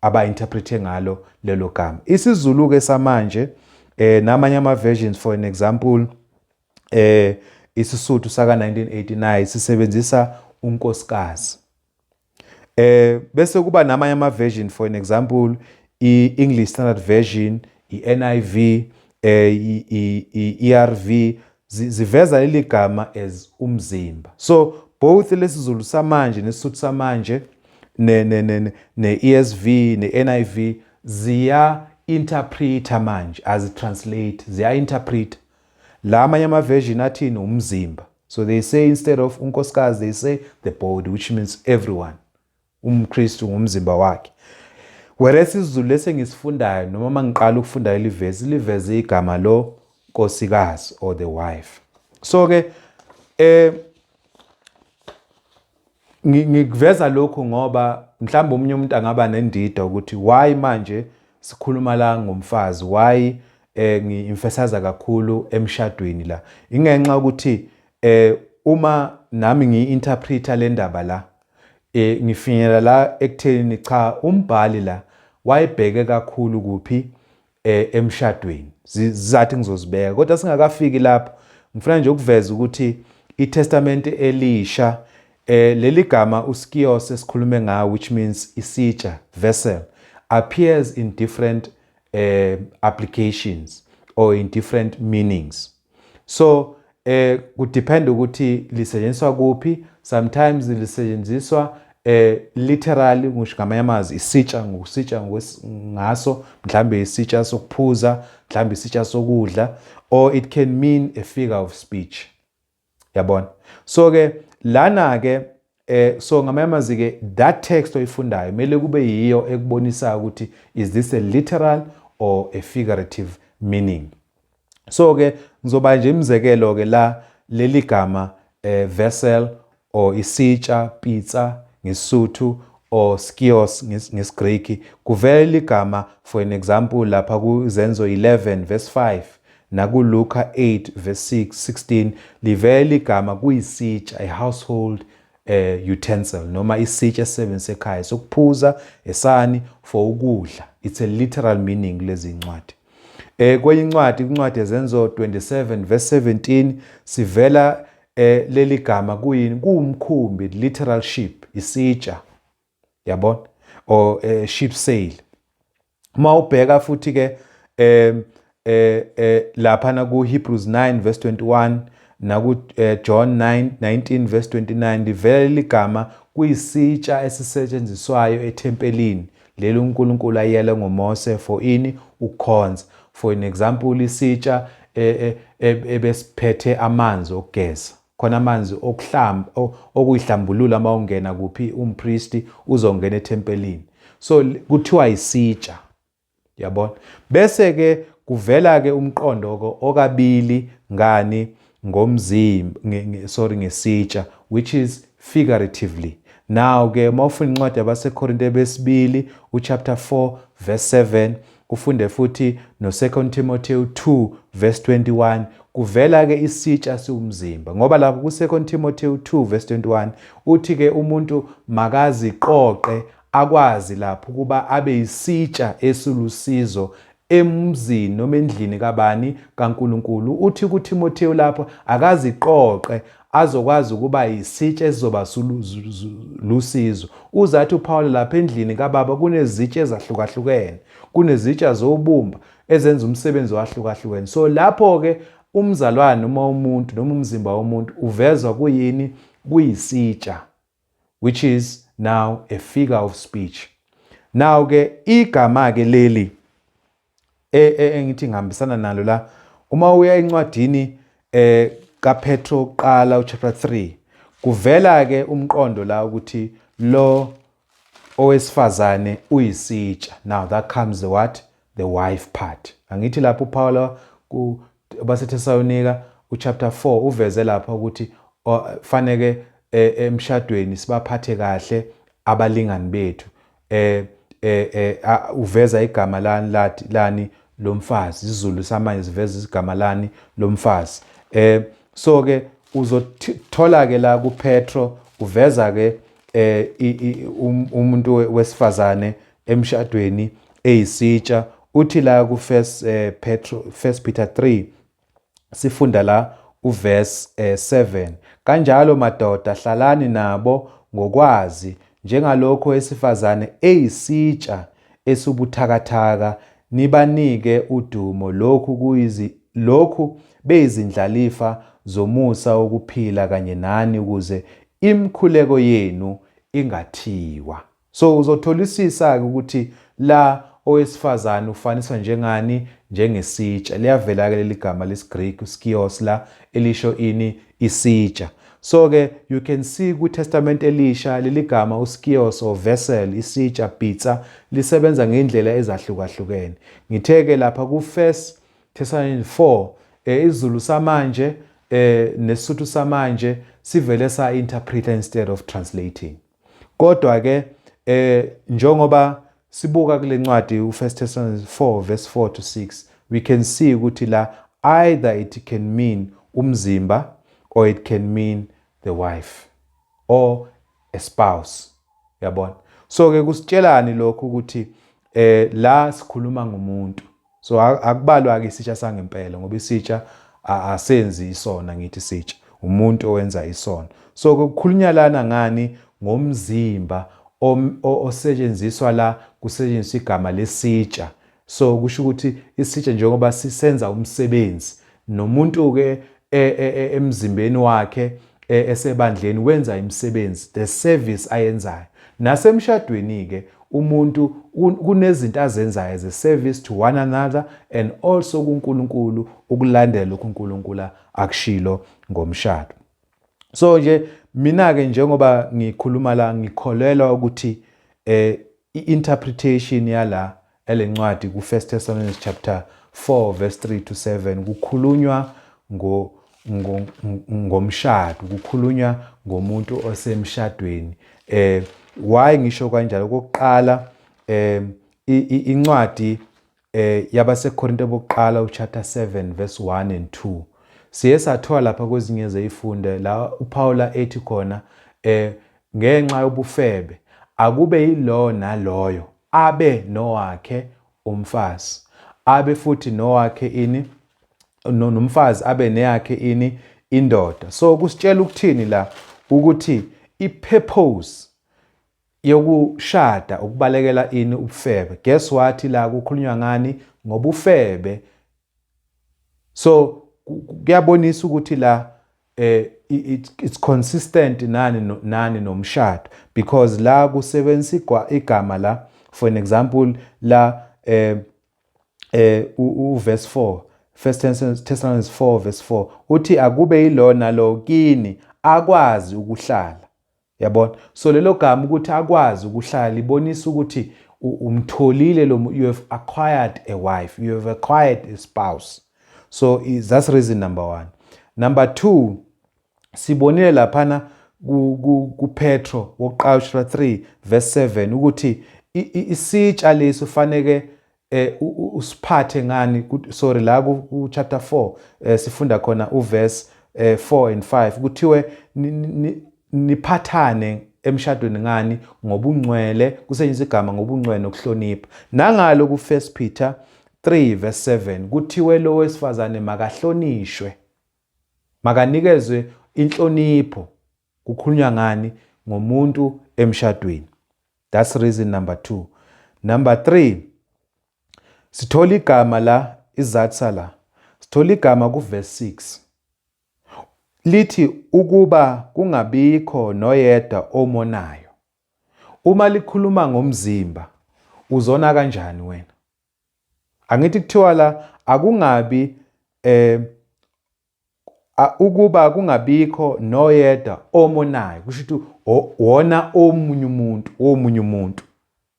aba-interprete ngalo lelo gama. IsiZulu ke samanje namanye ama versions, for an example isiSuthu saka 1989 sisebenzisa unkosikazi. Bese kuba namanye ama version, for an example i-English Standard Version, i-NIV, i-ERV ziveza leli gama as umzimba. So both lesiZulu samanje nesiSuthu samanje ne ESV ne NIV ziya interpreta manje, azi translate, ziya interpret. La amanye ama version athini? Umzimba. So they say instead of unkosikazi they say the body, which means everyone, umKristu ngumzimba wakhe, whereas isiZulu lesengisifundayo noma mangiqala ukufunda leli verse liveze igama lo nkosikazi or the wife. So ke ngikuveza lokhu ngoba mhlawumbe omunye umuntu angaba nendida ukuthi why manje sikhuluma la ngomfazi, why ngi-emphasize kakhulu emshadweni la. Ingenxa ukuthi uma nami ngiyi-interpreter le ndaba la, ngifinyela la ekutheni cha, umbhali la wayebheke kakhulu kuphi? Emshadweni. Zizathi ngizozibeka, kodwa singakafiki lapho ngifuna nje ukuveza ukuthi iTestament elisha leli gama uskios esikhulume ngawo, which means isitsha, vessel, appears in different applications or in different meanings. So kudepend ukuthi lisetshenziswa kuphi. Sometimes lisetshenziswa literally, ngisho ngamanye amazwi isitsha ngokusitsha ngaso, mhlambe isitsha sokuphuza, mhlambe isitsha sokudla, or it can mean a figure of speech, yabona. So ke lana ke so ngamanye amazwi ke that text oyifundayo kumele kube yiyo ekubonisa ukuthi is this a literal or a figurative meaning. So ke ngizoba nje imizekelo ke la leli gama vessel or isitsha, pitsa ngeSuthu or skios ngesiGreek, kuvela igama for an example lapha kuZenzo 11 verse 5 nakuLuka 8 verse 6 16, livela igama kuyisitsha, a household utensil noma isitsha esisebenzisa ekhaya sokuphuza, esani, for ukudla. It's a literal meaning lezi ncwadi. Kwenye incwadi, incwadi yeZenzo 27 verse 17, sivela leli gama kuyini? Kuwumkhumbi, literal ship, isitsha, yabona, or ship sail. Uma ubheka futhi ke lapha na ku Hebrews 9 verse 21 naku John 9 19 verse 29, livela ligama kuyisitsha esisetshenziswayo ethempelini leli uNkulunkulu ayele ngoMose for ini? Ukukhonza. For an example, isitsha ebesiphethe amanzi okugeza khona, amanzi okuhlamba, okuyihlambulula uma ungena kuphi, umpristi uzongena ethempelini, so kuthiwa isitsha, yabona. Bese ke kuvela ke umqondo okabili ngani? Ngomzimba, sorry, ngesitsha, which is figuratively. Now ke uma ufunda incwadi yabaseKorinte besibili uchapter 4 verse 7, ufunde futhi no2 Timothy 2 verse 21, kuvela ke isitsha siwumzimba, ngoba lapho ku2 Timothy 2 verse 21 uthi ke umuntu makaziqoqe akwazi lapho ukuba abe isitsha esilusizo emzini noma endlini kabani? KaNkuluNkulu. Uthi kuTimotheo lapho akaziqoqe azokwazi ukuba isitsha esizoba lusizo. Uzathi uPaul lapha endlini kababa kunezitsha ezahlukahlukene, kunezitsha zobumba ezenza umsebenzi wahlukahlukene. So lapho ke umzalwane noma umuntu noma umzimba womuntu uvezwa kuyini? Kuyisitsha, which is now a figure of speech. Now ke igama ke leli engithi ngihambisana nalo la, uma uya encwadini kaPetro qala uchapter 3, kuvela ke umqondo la ukuthi lo owesifazane uyisitsha. Now that comes the what? The wife part. Angithi lapho uPaul ku baseThesalonika uchapter 4 uveze lapha ukuthi faneke emshadweni sibaphathe kahle abalingani bethu. Uveza igama lani lathi lani lomfazi. IsiZulu samanje siveza igama lani lomfazi. So ke uzothola ke la kuPetro uveza ke umuntu wesifazane emshadweni eyisitsha. Uthi la ku first Petro, First Peter 3, sifunda la uverse 7: "Kanjalo madoda, hlalani nabo ngokwazi, njengalokho esifazane eyisitsha esibuthakathaka, nibanike udumo, lokhu kuyizi lokhu beyizindlalifa zomusa wokuphila kanye nani, ukuze imikhuleko yenu ingathiwa." So uzotholisisa ke ukuthi la owesifazane ufaniswa njengani? Njengesitsha. Liyavela ke leli gama lesiGreek skios la elisho ini? Isitsha. So ke you can see ku Testament elisha leli gama uskios or vessel, isitsha, pizza, lisebenza ngendlela ezahlukahlukene. Ngithe ke lapha ku First Thessalonians 4, isiZulu samanje neSuthu samanje sivele sa interpret instead of translating. Kodwa ke njengoba sibuka kule ncwadi uFirst Thessalonians 4 verse 4 to 6, we can see ukuthi la either it can mean umzimba or it can mean the wife or a spouse, yabona. So ke kusitshelani lokho? Ukuthi la sikhuluma ngomuntu. So akubalwa ke isitsha sangempela, ngoba isitsha asenzi isona. Ngithi isitsha umuntu owenza isono. So kukhulunywa lana ngani? Ngomzimba osetshenziswa la, kusetshenziswa igama lesitsha. So kusho ukuthi isitsha njengoba sisenza umsebenzi, nomuntu ke emzimbeni wakhe esebandleni wenza imisebenzi, the service ayenzayo. Nasemshadweni ke umuntu kunezinto azenzayo as a service to one another and also kuNkulunkulu, ukulandela lokhu uNkulunkulu akushilo ngomshado. So nje mina ke njengoba ngikhuluma la, ngikholelwa ukuthi i-interpretation yala elencwadi ku First Thessalonians chapter 4 verse 3 to 7, kukhulunywa ngo ngomshado, kukhulunywa ngomuntu osemshadweni. Why ngisho kanjalo? Okokuqala, incwadi yabaseKorinte bokuqala uchapter 7 verse 1 and 2, siye sathola lapha kwezinye zezifundo la uPaula ethi khona ngenxa yobufebe akube yilo naloyo abe nowakhe umfazi. abe futhi nowakhe ini, nomfazi abe neyakhe ini, indoda. So kusitshela ukuthini la? Ukuthi i-purpose yokushada ukubalekela ini? Ubufebe. Guess what, la kukhulunywa ngani? Ngobufebe. So kuyabonisa ukuthi la it's consistent nani nomshado, because la kusebenzisa igama la, for an example la u verse 4, First Thessalonians 4 verse 4, uthi akube yilona lo kini akwazi ukuhlala, yabona. So lelo gama ukuthi akwazi ukuhlala libonisa ukuthi umtholile lo, you have acquired a wife, you have acquired a spouse. So that's reason number 1. Number 2, sibonile laphana kuPetro wokuqala chapter 3 verse 7 ukuthi isitsha lesi ufaneke usiphathe ngani. Sorry, la ku chapter 4 sifunda khona uverse 4 and 5, kuthiwe niphathane emshadweni ngani? Ngobungcwele. Kusetshenziswa igama ngobungcwele nokuhlonipha. Nangalo ku 1 Peter 3 verse 7 kuthiwe lo wesifazane makahlonishwe, makanikezwe inhlonipho. Kukhulunywa ngani? Ngomuntu emshadweni. That's reason number 2. Number 3, sithola igama la, izathu la, sithola igama ku verse 6, lithi ukuba kungabikho noyedwa omonayo. Uma likhuluma ngomzimba, uzona kanjani wena? Angithi kuthiwa la akungabi ukuba kungabikho noyedwa omonayo, kusho ukuthi wona omunye umuntu, omunye umuntu,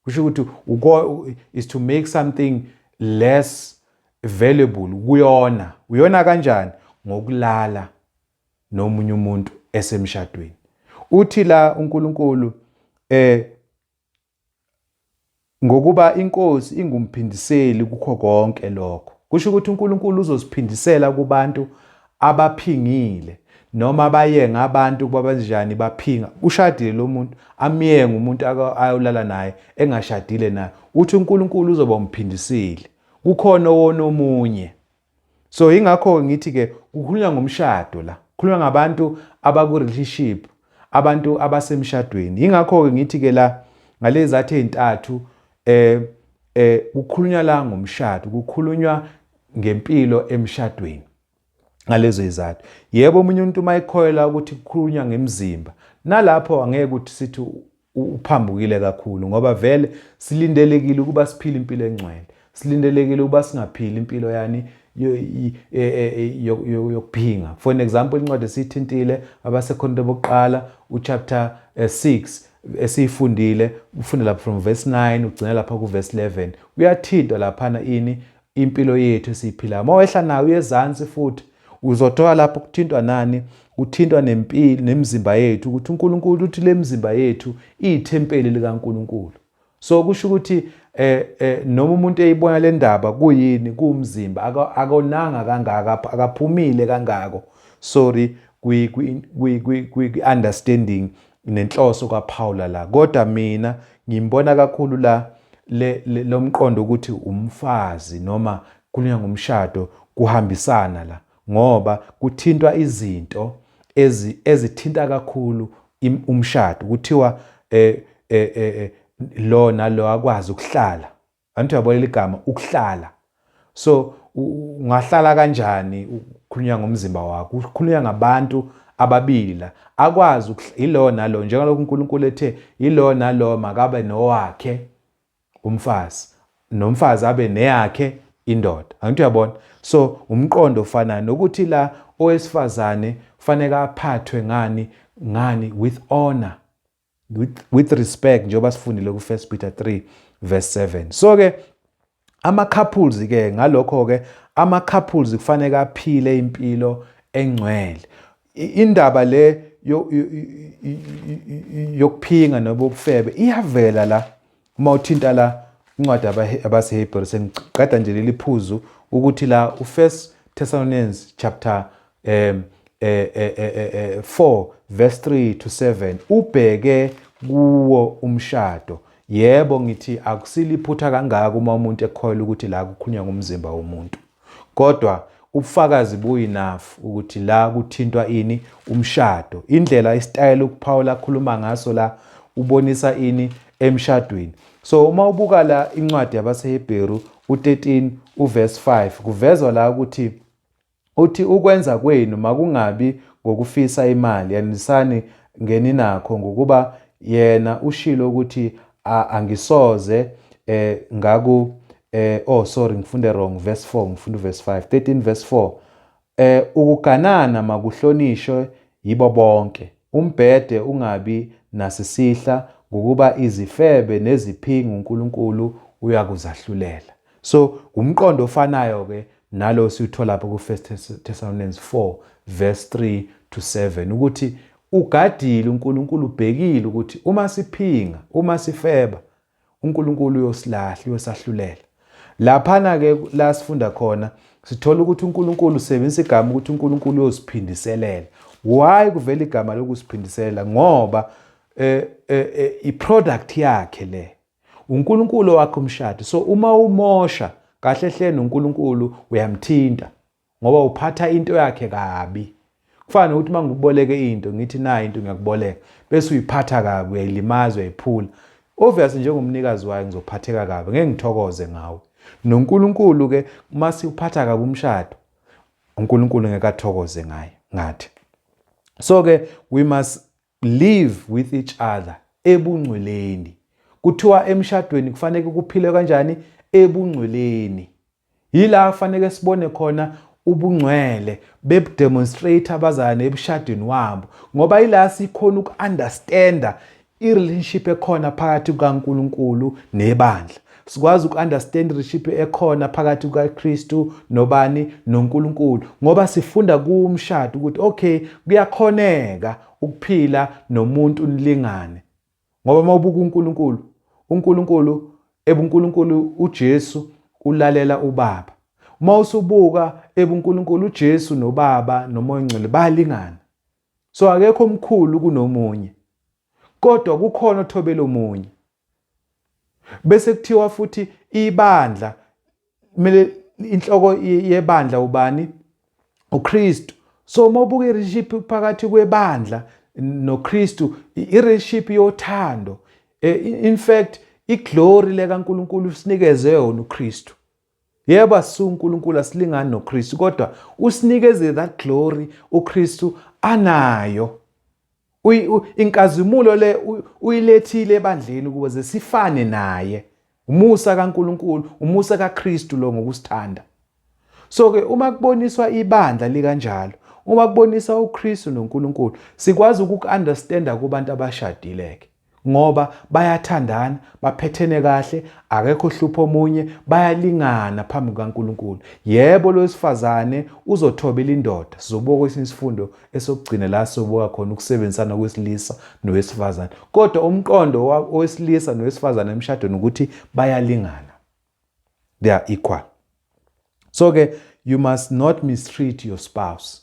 kusho ukuthi is to make something less valuable kuyona. Uyona kanjani? Ngokulala nomunye umuntu esemshadweni. Uthi la uNkulunkulu ngokuba inkosi ingumphindiseli kukho konke lokho. Kusho ukuthi uNkulunkulu uzosiphindisela kubantu abaphingile noma abayenga abantu ukuba banjani, baphinga. Ushadile lo muntu, amyenga umuntu ayolala naye engashadile naye. Uthi uNkulunkulu uzoba umphindiseli, kukhona owona omunye. So ingakho ngithi ke kukhulunywa ngomshado la, kukhulunywa ngabantu abaku relationship, abantu abasemshadweni. Ingakho ke ngithi ke la ngalezi zathi ezintathu kukhulunywa la ngomshado, kukhulunywa ngempilo emshadweni ngalezo izathu. Yebo, omunye umuntu mayikholelwa ukuthi kukhulunywa ngemzimba, nalapho angeke ukuthi sithi uphambukile kakhulu, ngoba vele silindelekile ukuba siphile impilo engcwele, silindelekile ukuba singaphili impilo yani yokuphinga. For an example, incwadi esiyithintile abaseKorinto bokuqala uchapter 6 esiyifundile, ufunde lapha from verse 9 ugcina lapha ku verse 11, kuyathintwa laphana ini? Impilo yethu esiyiphilayo. Uma wehla nayo uyezansi futhi uzothola lapho kuthintwa nani? Kuthintwa nempilo nemizimba yethu, ukuthi uNkulunkulu uthi le mizimba yethu iyithempeli likaNkulunkulu. So kusho ukuthi noma umuntu eyibona le ndaba kuyini, kuwumzimba, akonanga kangaka, akaphumile kangako, sorry, kwi kwi kwi understanding nenhloso kaPaula la. Kodwa mina ngimbona kakhulu la lo mqondo ukuthi umfazi noma kukhulunywa ngomshado kuhambisana la, ngoba kuthintwa izinto ezithinta kakhulu umshado. Kuthiwa lo nalo akwazi ukuhlala. Angithi uyabona igama ukuhlala? So ungahlala kanjani ukukhulunywa ngomzimba wakho? Kukhulunywa ngabantu ababili la, akwazi ilo nalo, njengalokhu uNkulunkulu ethe ilo nalo makabe nowakhe umfazi, nomfazi abe neyakhe indoda. Angithi uyabona? So umqondo ofanayo nokuthi la owesifazane kufanele aphathwe ngani? With honor, with respect, njengoba sifundile ku 1 Peter 3 verse 7. So ke ama couples ke, ngalokho ke ama couples kufanele aphile impilo engcwele. Indaba le yokuphinga noma ubufebe iyavela la uma uthinta la incwadi abaseHebrew. Sengiqeda nje leli phuzu ukuthi la u-First Thessalonians chapter 4 verse 3 to 7 ubheke kuwo umshado. Yebo, ngithi akusiliphutha kangaka uma umuntu ekholwa ukuthi la kukhulunywa ngomzimba womuntu. Kodwa ubufakazi buyi-enough ukuthi la kuthintwa ini? Umshado. Indlela isitayela uPaul akhuluma ngaso la ubonisa ini emshadweni. So uma ubuka la incwadi yabaseHebheru u-13 uverse 5, kuvezwa la ukuthi uthi ukwenza kwenu makungabi ngokufisa imali, yanelisani ngeninakho, ngokuba yena ushilo ukuthi angisoze ngaku oh sorry, ngifunde wrong, verse 4, ngifunda verse 5, 13 verse 4. Ukuganana makuhlonishwe yibo bonke, umbhede ungabi nasisihla, ngokuba izifebe neziphingi uNkulunkulu uyakuzahlulela. So umqondo ofanayo ke nalo siwuthola lapho ku 1 Thessalonians 4 verse 3 to 7, ukuthi ugadile uNkulunkulu, ubhekile ukuthi uma siphinga, uma sifeba, uNkulunkulu uyosilahla, uyosahlulela. Laphana ke la sifunda khona sithola ukuthi uNkulunkulu usebenzisa igama ukuthi uNkulunkulu uyosiphindiselela. Why kuvela igama lokusiphindiselela? Ngoba i-product yakhe le, uNkulunkulu wakhe umshado. So uma umosha kahle hle noNkulunkulu uyamthinta, ngoba uphatha into yakhe kabi. Kufana nokuthi uma ngikuboleke into, ngithi nayi into ngiyakuboleka, bese uyiphatha kabi, uyayilimaza, uyayiphula. Obviously njengomnikazi wayo ngizophatheka kabi, ngeke ngithokoze ngawe. NoNkulunkulu ke uma siwuphatha kabi umshado, uNkulunkulu ngeke athokoze ngaye ngathi. So ke we must live with each other ebungcweleni. Kuthiwa emshadweni kufanele kuphile kanjani? Ebungcweleni. Yila kufanele sibone khona ubungcwele bebudemonstrate abazalwane ebushadweni wabo, ngoba ila sikhona uku-understanda i-relationship ekhona phakathi kukaNkulunkulu nebandla. Sikwazi uku-understand i-relationship ekhona phakathi kukaKristu nobani? NoNkulunkulu, ngoba sifunda kumshado ukuthi okay, kuyakhoneka ukuphila nomuntu nilingane. Ngoba uma ubuka uNkulunkulu, uNkulunkulu ebuNkulunkulu uJesu ulalela uBaba. Uma usubuka ebuNkulunkulu uJesu noBaba noMoya oNgcwele bayalingana. So akekho omkhulu kunomunye, kodwa kukhona othobela omunye. Bese kuthiwa futhi ibandla kumele inhloko yebandla ubani? uKristu. So uma ubuka i-relationship phakathi kwebandla noKristu, i-relationship yothando. In fact iglory lekaNkulunkulu usinikeze yona uKristu. Yebo, asiuNkulunkulu, asilingani noKristu, kodwa usinikeze that glory uKristu anayo. Inkazimulo le uyilethile ebandleni ukuze sifane naye. Umusa kaNkulunkulu, umusa kaKristu lo ngokusithanda. So ke uma kuboniswa ibandla likanjalo, uma kubonisa uKristu noNkulunkulu, sikwazi ukuku-understanda kubantu abashadile ke, ngoba bayathandana, baphethene kahle, akekho hlupho omunye, bayalingana phambi kukaNkulunkulu. Yebo, lo wesifazane uzothobela indoda. Sizobuka kwesinye isifundo esokugcina la sizobuka khona ukusebenzisana kwesilisa nowesifazane. Kodwa umqondo owesilisa nowesifazane emshadweni ukuthi bayalingana. They are equal. So ke you must not mistreat your spouse.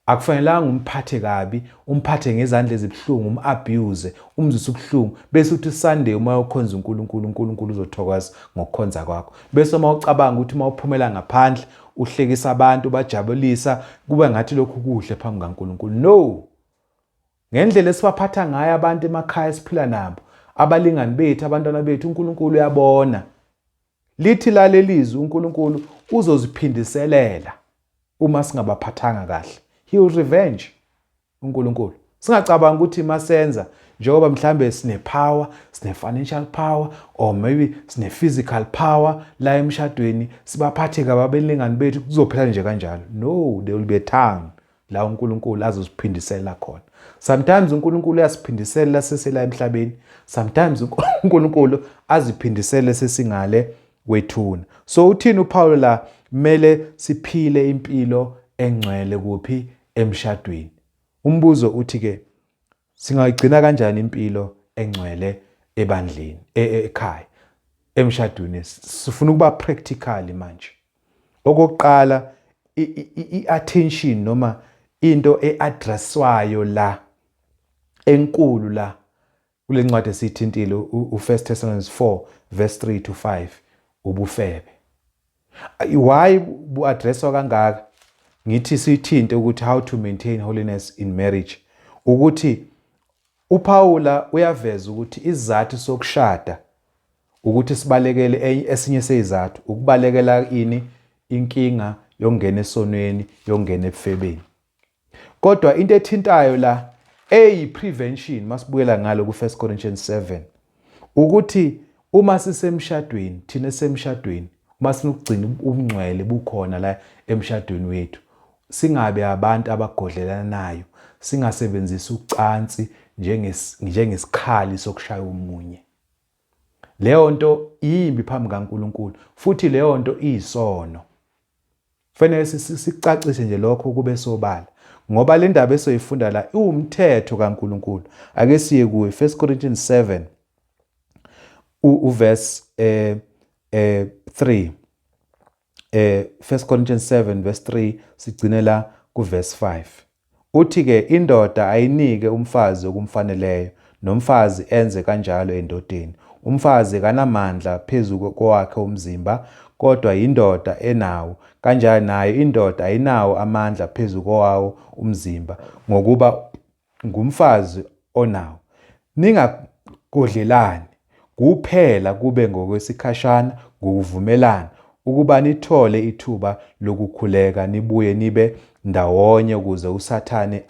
Akufanelanga umphathe kabi, umphathe ngezandla ezibuhlungu, um-abuse, umzwise ubuhlungu, bese uthi Sunday uma ukhonza uNkulunkulu, uNkulunkulu uzothokoza ngokukhonza kwakho. Bese uma ucabanga ukuthi uma uphumela ngaphandle uhlekisa abantu, bajabulisa, kuba ngathi lokhu kuhle phambi kaNkulunkulu. No. Ngendlela esibaphatha ngayo abantu emakhaya esiphila nabo, abalingani bethu, abantwana bethu, uNkulunkulu uyabona. Lithi lalelizwi uNkulunkulu uzoziphindiselela uma singabaphathanga kahle. He will revenge uNkulunkulu. Singacabanga ukuthi masenza njengoba mhlambe sine power, sine financial power or maybe sine physical power la emshadweni, sibaphathe kabi abalingani bethu, kuzophela nje kanjalo. No, there will be a time la uNkulunkulu azosiphindisela khona. Sometimes uNkulunkulu uyasiphindisela sesela emhlabeni, sometimes uNkulunkulu aziphindisele sesingale kwethuna. So uthini uPaul la? Kumele siphile impilo engcwele kuphi? Emshadweni. Umbuzo uthi ke singayigcina kanjani impilo engcwele ebandleni, ekhaya, emshadweni? Sifuna ukuba practical manje. Okokuqala, i-attention noma into e-addresswayo la enkulu la Kule ncwadi esiyithintile u-1 Thessalonians 4 verse 3 to 5, ubufebe. Why bu-addresswa kangaka? Ngithi siyithinte ukuthi how to maintain holiness in marriage. Ukuthi uPaula uyaveza ukuthi isizathu sokushada ukuthi sibalekele esinye sezizathu, ukubalekela ini? Inkinga yokungena esonweni, yokungena ebufebeni. Kodwa into ethintayo la eyi prevention, masibuyela ngalo ku 1 Corinthians 7, ukuthi uma sisemshadweni, thina esemshadweni, uma sinokugcina ubungcwele bukhona la emshadweni wethu, singabe abantu abagodlelanayo, singasebenzisi ucansi njengesikhali sokushaya omunye. Leyo nto iyimbi phambi kaNkulunkulu, futhi leyo nto iyisono. Kufanele sicacise nje lokho kube sobala, ngoba le ndaba esoyifunda la iwumthetho kaNkulunkulu. Ake siye kuyo 1 Corinthians 7 uverse 3, 1 Corinthians 7 verse 3, sigcine la ku verse 5. Uthi ke, indoda ayinike umfazi okumfaneleyo, nomfazi enze kanjalo endodeni. Umfazi kanamandla phezu kowakhe umzimba, kodwa yindoda enawo. Kanjalo nayo indoda ayinawo amandla phezu kowawo umzimba, ngokuba ngumfazi onawo. Ningagodlelani, kuphela kube ngokwesikhashana ngokuvumelana, ukuba nithole ithuba lokukhuleka, nibuye nibe ndawonye, ukuze uSathane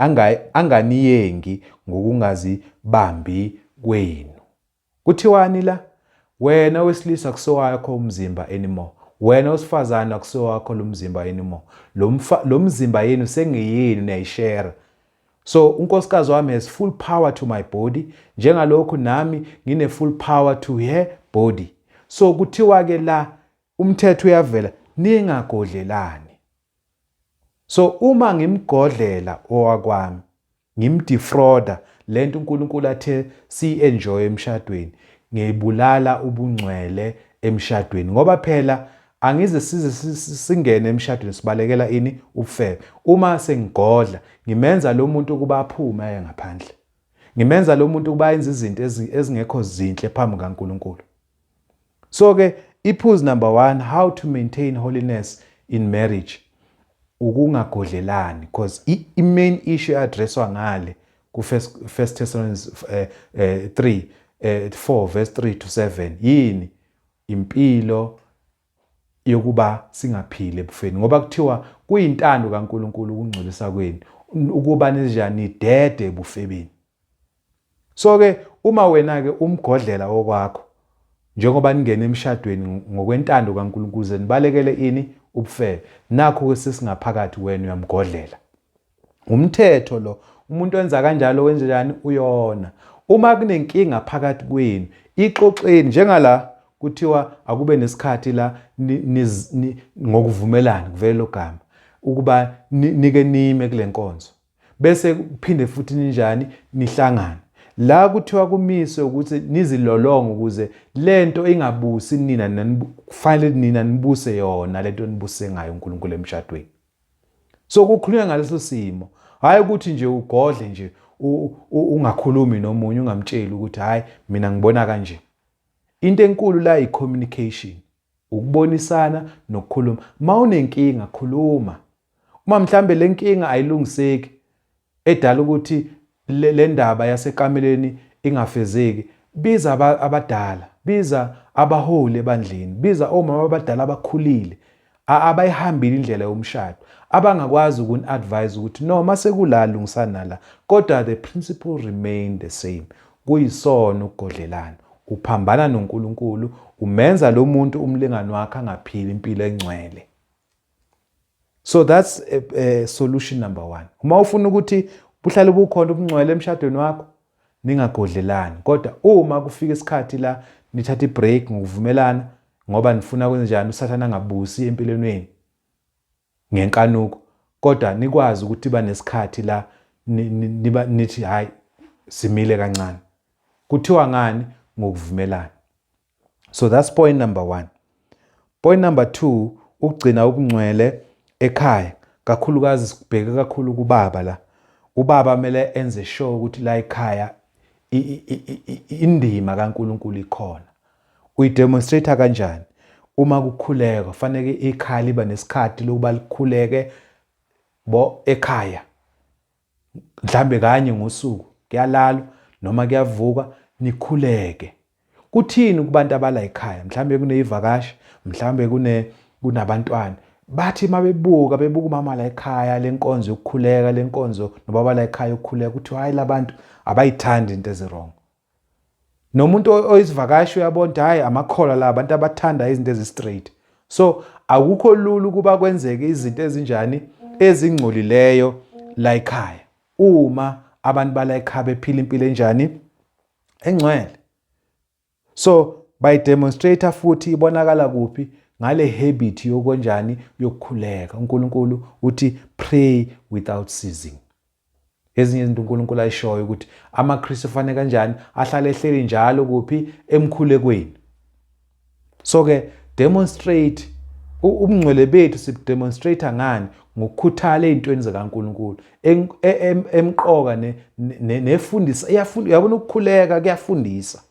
anganiyengi ngokungazibambi kwenu. Kuthiwani la? Wena wesilisa, kusowakho umzimba anymore. Wena wesifazane, akusowakho lo mzimba anymore. Lo mzimba yenu sengeyenu, niyayishare. So unkosikazi wami has full power to my body, njengalokhu nami ngine full power to her body. So kuthiwa ke la, umthetho uyavela, ningagodlelani. So uma ngimgodlela owakwami, ngimdefrauda lento uNkulunkulu athe si-enjoy emshadweni, ngiyibulala ubungcwele emshadweni, ngoba phela angize size singene emshadweni sibalekela ini? Ubufebe. Uma sengigodla, ngimenza lo muntu ukuba aphume aye ngaphandle, ngimenza lo muntu ukuba enze izinto ezingekho zinhle phambi kaNkulunkulu. So ke iphuzu number 1, how to maintain holiness in marriage, ukungagodlelani, because i-main issue addresswa ngale ku First Thessalonians 3 4 verse 3 to 7 yini? Impilo yokuba singaphili ebufeni, ngoba kuthiwa kuyintando kaNkulunkulu ukungcolisa kwenu, ukuba nijani? Nidede ebufebeni. So ke uma wena ke umgodlela okwakho, njengoba ningena emshadweni ngokwentando kaNkulunkulu ze nibalekele ini? Ubufebe. Nakho ke sesingaphakathi, wena uyamgodlela. Umthetho lo, umuntu wenza kanjalo wenze njani? Uyona. Uma kunenkinga phakathi kwenu, ixoxeni. Njengala kuthiwa akube nesikhathi la ngokuvumelana, kuvele lo gama, ukuba nike nime kule nkonzo, bese kuphinde futhi ninjani? Nihlangane. La kuthiwa kumiswe ukuthi nizilolonge ukuze lento ingabusi nina, kufanele nina nibuse yona lento nibuse ngayo uNkulunkulu emshadweni. So kukhulunywa ngaleso simo, hayi ukuthi nje ugodle nje, ungakhulumi nomunye, ungamtsheli ukuthi hayi, mina ngibona kanje. Into enkulu la i-communication, ukubonisana nokukhuluma. Mawunenkinga, khuluma. Uma mhlambe le nkinga ayilungiseki edala ukuthi le ndaba yasekameleni ingafezeki, biza abadala, biza abaholi ebandleni, biza omama abadala abakhulile, abayihambile indlela yomshado, abangakwazi ukuni-advise ukuthi no, mase kula lungisana nala. Kodwa the principle remain the same: kuyisona ukugodlelana, uphambana noNkulunkulu, umenza lo muntu umlingani wakhe angaphili impilo engcwele. So that's a solution number one. Uma ufuna ukuthi buhlale bukhona ubungcwele emshadweni wakho, ningagodlelani. Kodwa uma kufika isikhathi la nithatha ibreak ngokuvumelana, ngoba nifuna kwenzenjani? USathane angabusi empilweni yenu ngenkanuko, kodwa nikwazi ukuthi banesikhathi la niba nithi hayi, simile kancane. Kuthiwa ngani? Ngokuvumelana. So that's point number 1. Point number 2, ukugcina ubungcwele ekhaya, kakhulukazi sibheke kakhulu kubaba la. Ubaba kumele enze sure ukuthi la ekhaya Indima kaNkulunkulu ikhona. Uyidemonstrate kanjani? Uma kukhulekwa, fanele ikhaya liba nesikhathi lokuba likhuleke bo ekhaya. Mhlambe kanye ngosuku kuyalalwa noma kuyavuka nikhuleke. Kuthini kubantu abala ekhaya? Mhlambe kuneyivakashi, mhlambe kunabantwana. Bathi mabebuka bebuka umama la ekhaya lenkonzo yokukhuleka, lenkonzo nobaba la ekhaya yokukhuleka, kuthiwa hayi labantu abayithandi into ezi-wrong. Nomuntu oyisivakashi uyabona ukuthi hhayi amakholwa la abantu abathanda izinto ezi-straight. So akukho lula ukuba kwenzeke izinto ezinjani ezingcolileyo la ekhaya uma abantu bala ekhaya bephila impilo enjani engcwele. So by demonstrator futhi ibonakala kuphi? Ngale habit yokonjani? Yokukhuleka. uNkulunkulu uthi pray without ceasing. Ezinye izinto uNkulunkulu ayishoyo ukuthi amaKristu fanele kanjani ahlale ehleli njalo kuphi? Emkhulekweni. So ke demonstrate ubungcwele bethu, sibudemonstrate ngani? Ngokukhuthala ezintweni zikaNkulunkulu emqoka nefundisa. Iyafunda, uyabona, ukukhuleka kuyafundisa,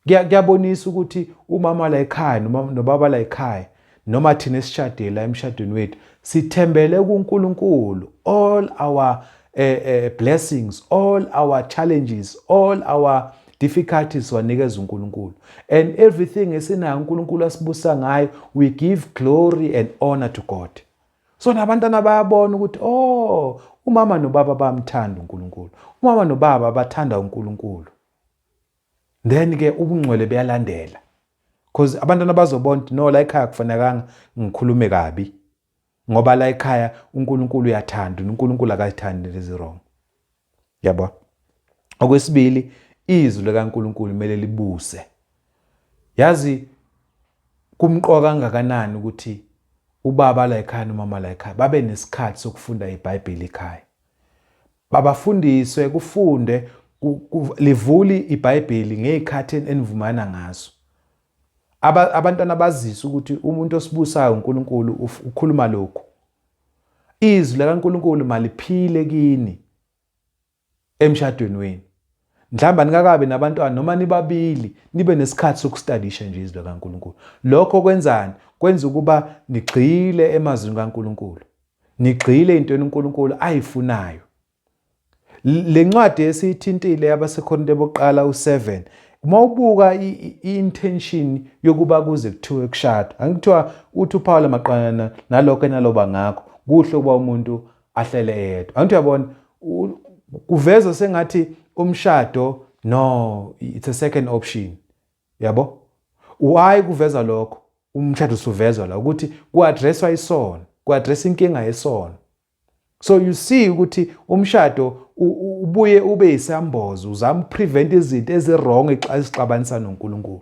kuyabonisa ukuthi umama la ekhaya noma nobaba la ekhaya noma thina esishadile la emshadweni wethu sithembele kuNkulunkulu. All our blessings, all our challenges, all our difficulties wanikeza uNkulunkulu, and everything esinayo uNkulunkulu asibusa ngayo, we give glory and honor to God. So nabantwana bayabona ukuthi oh, umama nobaba bayamthanda uNkulunkulu, umama nobaba bathanda uNkulunkulu. Then ke ubungcwele buyalandela, because abantwana bazobona ukuthi no, la ekhaya kufanekanga ngikhulume kabi ngoba la ekhaya uNkulunkulu uyathanda, uNkulunkulu akayithandi lezi wrong, yabo. Okwesibili, izwi likaNkulunkulu kumele libuse. Yazi kumqoka kangakanani ukuthi ubaba la ekhaya nomama la ekhaya babe nesikhathi sokufunda iBhayibheli ekhaya, babafundiswe, kufunde, livuli iBhayibheli ngezikhathi enivumana ngazo. Abantwana bazise ukuthi umuntu osibusayo uNkulunkulu, ukhuluma lokhu. Izwi likaNkulunkulu maliphile kini emshadweni wenu. Mhlawumbe anikakabi nabantwana noma nibabili, nibe nesikhathi sokustadisha nje izwi likaNkulunkulu. Lokho kwenzani? Kwenza ukuba nigxile emazwini kaNkulunkulu, nigxile entweni uNkulunkulu ayifunayo. Le ncwadi esiyithintile yabaseKorinte bokuqala u7, uma ubuka i-intention yokuba kuze kuthiwe kushada, angithiwa uthi uPaul maqondana nalokho enaloba ngakho, kuhle ukuba umuntu ahlele eyedwa. Angithi uyabona, kuveza sengathi umshado, no, it's a second option, yabo. Why kuveza lokho? Umshado usuvezwa la ukuthi ku-addresswa isono, ku-address inkinga yesono. So you see ukuthi umshado ubuye ube isambozo, uzama uprevent izinto ezi-wrong ezixabanisa noNkulunkulu.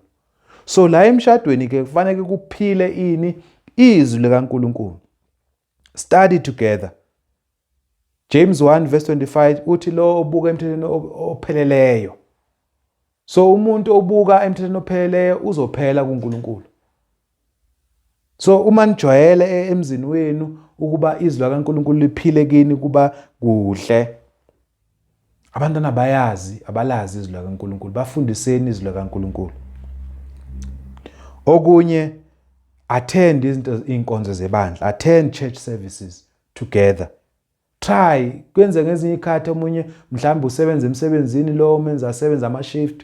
So la emshadweni ke kufanele kuphile ini? Izwi likaNkulunkulu. Study together. James 1 verse 25 uthi lo obuka emthethweni opheleleyo. So umuntu obuka emthethweni opheleleyo uzophela kuNkulunkulu. So uma nijwayele emzini wenu ukuba izwi likaNkulunkulu liphile kini, kuba kuhle. Abantwana bayazi, abalazi izwi likaNkulunkulu, bafundiseni izwi likaNkulunkulu. Okunye, attend izinto, inkonzo zebandla, attend church services together. Try kwenze ngezinye ikhathi, omunye mhlawumbe usebenza emsebenzini lo umenza asebenza ama shift,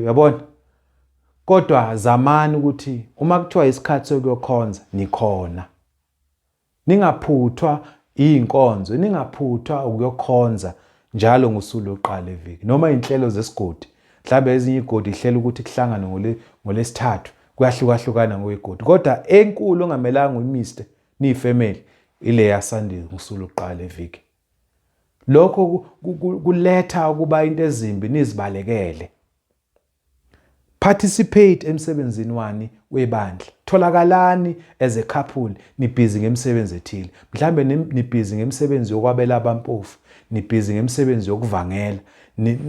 yabona, kodwa zamani ukuthi uma kuthiwa isikhathi sokuyokhonza nikhona, ningaphuthwa iy'nkonzo, ningaphuthwa ukuyokhonza njalo ngosuku lokuqala eviki noma iy'nhlelo zesigodi. Mhlawumbe ezinye iy'godi ihlela ukuthi kuhlangane ngolesithathu, kuyahlukahlukana ngokwegodi, kodwa enkulu ongamelanga uyimiste niyifamily ile yaSunday, ngosuku lokuqala eviki. Lokho kuletha ukuba into ezimbi nizibalekele. Participate emsebenzini wani webandla. Tholakalani as a couple nibhizi ngemisebenzi ethile. Mhlambe nibhizi ngemisebenzi yokwabela abampofu, nibhizi ngemisebenzi yokuvangela.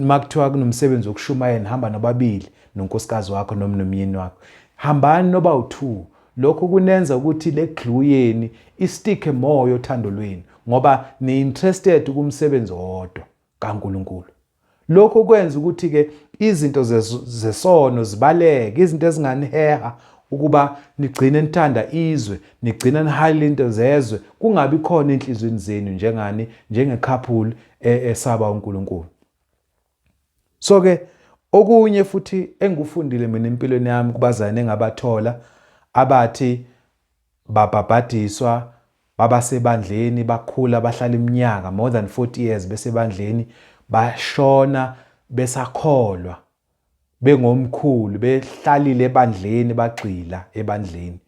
Makuthiwa kunomsebenzi wokushumayela, nihamba nobabili nonkosikazi wakho noma nomyeni wakho, hambani noba u2. Lokho kunenza ukuthi le glue yeni isticke more yothando lwenu, ngoba ni interested kumsebenzi owodwa kaNkuluNkulu. Lokho kwenza ukuthi-ke izinto zesono zibaleke, izinto ezinganiheha ukuba nigcine nithanda izwe, nigcine nihalile into zezwe, kungabi khona enhliziyweni zenu njengani, njenge-couple esaba uNkulunkulu. So ke okunye futhi engikufundile mina empilweni yami kubazane engabathola abathi babhabhadiswa babasebandleni bakhula bahlala iminyaka more than 40 years besebandleni bashona besakholwa bengomkhulu behlalile ebandleni bagxila ebandleni.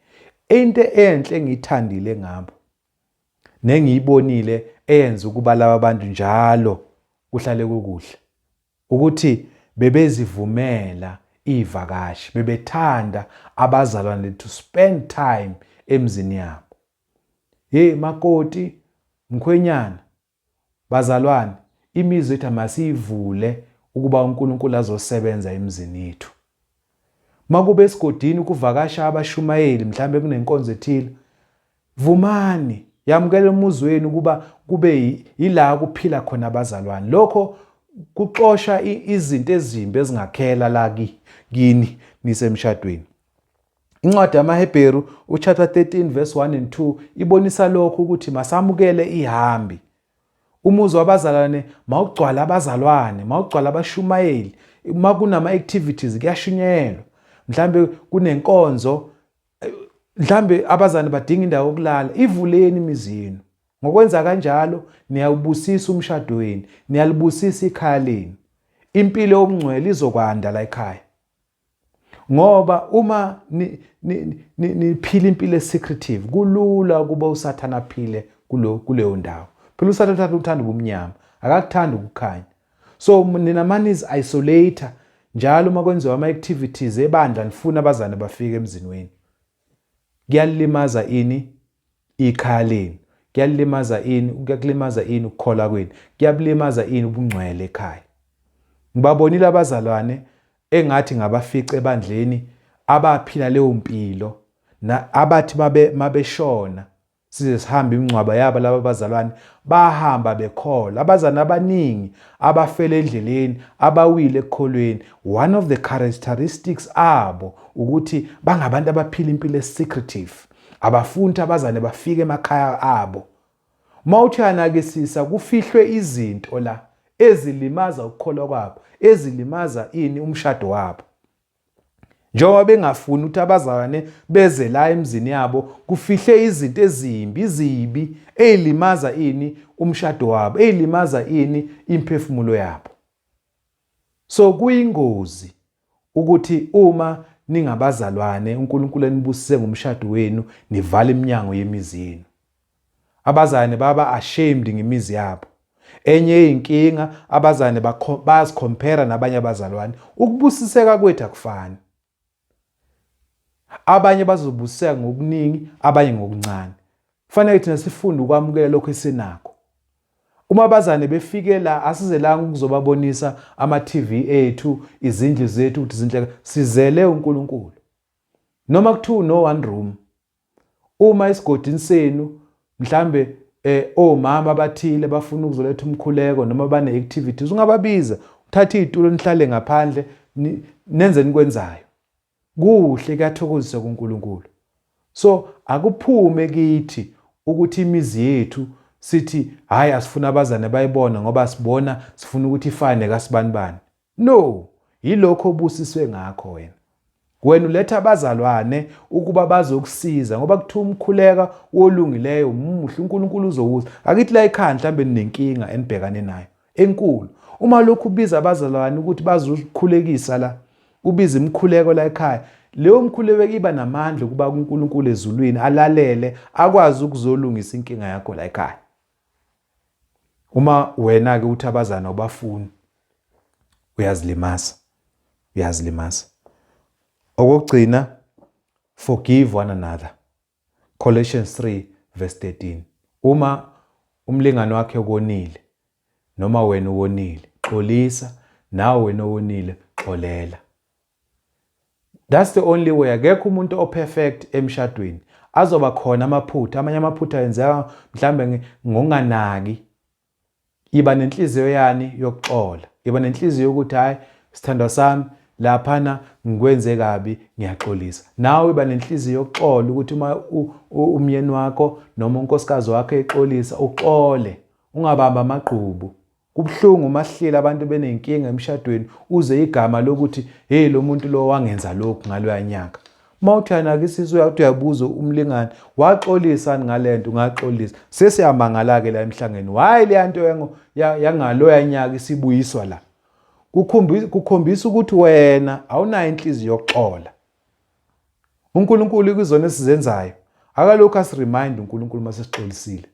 Into enhle engiyithandile ngabo nengiyibonile eyenza ukuba laba bantu njalo kuhlale kukuhle ukuthi bebezivumela iy'vakashi, bebethanda abazalwane to spend time emzini yabo. Hey makoti, mkhwenyana, bazalwane, imizi yethu masiyivule ukuba uNkulunkulu azosebenza emizini yethu. Makube esigodini kuvakasha abashumayeli, mhlambe kunenkonzo ethile, vumani, yamukela umuzi wenu ukuba kube yila kuphila khona abazalwane. Lokho kuxosha izinto ezimbi ezingakhela la kini nisemshadweni. Incwadi yamaHebheru uchapter 13 verse 1 and 2 ibonisa lokho ukuthi masamukele ihambi. Umuzi wabazalwane mawugcwala abazalwane, mawugcwala abashumayeli, uma kunama activities kuyashunyelwa. Mhlambe kunenkonzo, mhlambe abazalwane badinga indawo yokulala, ivuleni imizi yenu. Ngokwenza kanjalo niyawubusisa umshado wenu, niyalibusisa ikhaya lenu. Impilo yobungcwele izokwanda la ekhaya. Ngoba uma niphila impilo esecretive kulula ukuba uSathane aphile kuleyo ndawo. Phela uSathane uthanda uthanda ubumnyama, akakuthandi ukukhanya. So nina manizi isolate njalo uma kwenziwa ama activities ebandla nifuna abazane bafike emzini wenu. Kuyalimaza ini ikhaya lenu? Kuyalimaza ini? Kuyakulimaza ini ukukholwa kwenu? Kuyabulimaza ini ubungcwele ekhaya? Ngibabonile abazalwane engathi ngabafica ebandleni abaphila leyo mpilo na abathi mabe mabeshona size sihambe imingcwabo yabo laba bazalwane bahamba bekholwa. Abazalwane abaningi abafele endleleni, abawile ekukholweni, one of the characteristics abo ukuthi bangabantu abaphila impilo esecretive, abafuni ukuthi abazane bafike emakhaya abo. Uma uthi uyanakisisa kufihlwe izinto la ezilimaza ukukholwa kwabo, ezilimaza ini umshado wabo. Njengoba bengafuni ukuthi abazalwane beze la emzini yabo, kufihle izinto ezimbi, izibi ey'limaza ini umshado wabo, ey'limaza ini imphefumulo yabo. So kuyingozi ukuthi uma ningabazalwane uNkulunkulu enibusise ngomshado wenu nivale iminyango yemizi yenu. Abazalwane baba ashamed ngemizi yabo. Enye yey'nkinga abazalwane bayazikhompera nabanye abazalwane. Ukubusiseka kwethu akufani. Abanye bazobusiseka ngokuningi, abanye ngokuncane. Kufanele thina sifunde ukwamukela lokho esinakho. Uma abazane befike la asizelanga ukuzobabonisa ama-TV ethu, izindlu zethu ukuthi zinhle, sizele uNkulunkulu. Noma kuthiwa no one room. Uma esigodini senu mhlambe omama abathile bafuna ukuzoletha umkhuleko noma bane activities, ungababiza, uthathe izitulo nihlale ngaphandle nenze nikwenzayo. Kuhle, kuyathokozisa kuNkulunkulu. So akuphume kithi ukuthi imizi yethu sithi hayi asifuna abazane bayibona ngoba sibona sifuna ukuthi ifane kasibanibani. No, yilokho obusiswe ngakho wena. Wena uletha abazalwane ukuba bazokusiza ngoba kuthiwa umkhuleka wolungileyo muhle, uNkulunkulu uzowuza. Akithi la ekhaya mhlambe ninenkinga enibhekane nayo enkulu. Uma lokhu ubiza abazalwane ukuthi bazokukhulekisa la, ubiza imikhuleko la ekhaya, leyo mkhuleko iba namandla ukuba kuNkulunkulu ezulwini alalele akwazi ukuzolungisa inkinga yakho la ekhaya. Uma wena-ke uthi abazana ubafuni, uyazilimaza, uyazilimaza. Okokugcina, forgive one another. Colossians 3 verse 13. Uma umlingani wakhe ukonile noma wena uwonile, xolisa, nawe wena owonile xolela. That's the only way. Akekho umuntu operfect emshadweni. Azoba khona amaphutha, amanye amaphutha ayenzeka mhlambe ngokunganaki. Iba nenhliziyo yani yokuxola. Iba nenhliziyo yokuthi hayi sithandwa sami, laphana ngikwenze kabi, ngiyaxolisa. Nawe iba nenhliziyo yokuxola ukuthi uma umyeni wakho noma unkosikazi wakho exolisa, uxole, ungabamba amagqubu. Kubuhlungu uma sihleli abantu benenkinga emshadweni, uze igama lokuthi hey, lo muntu lo wangenza lokhu ngaloya nyaka. Uma uthi uyanakisisa, uyathi uyabuza umlingane, waxolisa ngale nto? Ungaxolisa. Sesiyamangala-ke la emhlangeni, hhayi leya nto yangaloya nyaka isibuyiswa la. Kukhombisa ukuthi wena awunayo inhliziyo yokuxola. UNkulunkulu kwizona esizenzayo akalokhu asiremind uNkulunkulu uma sesixolisile.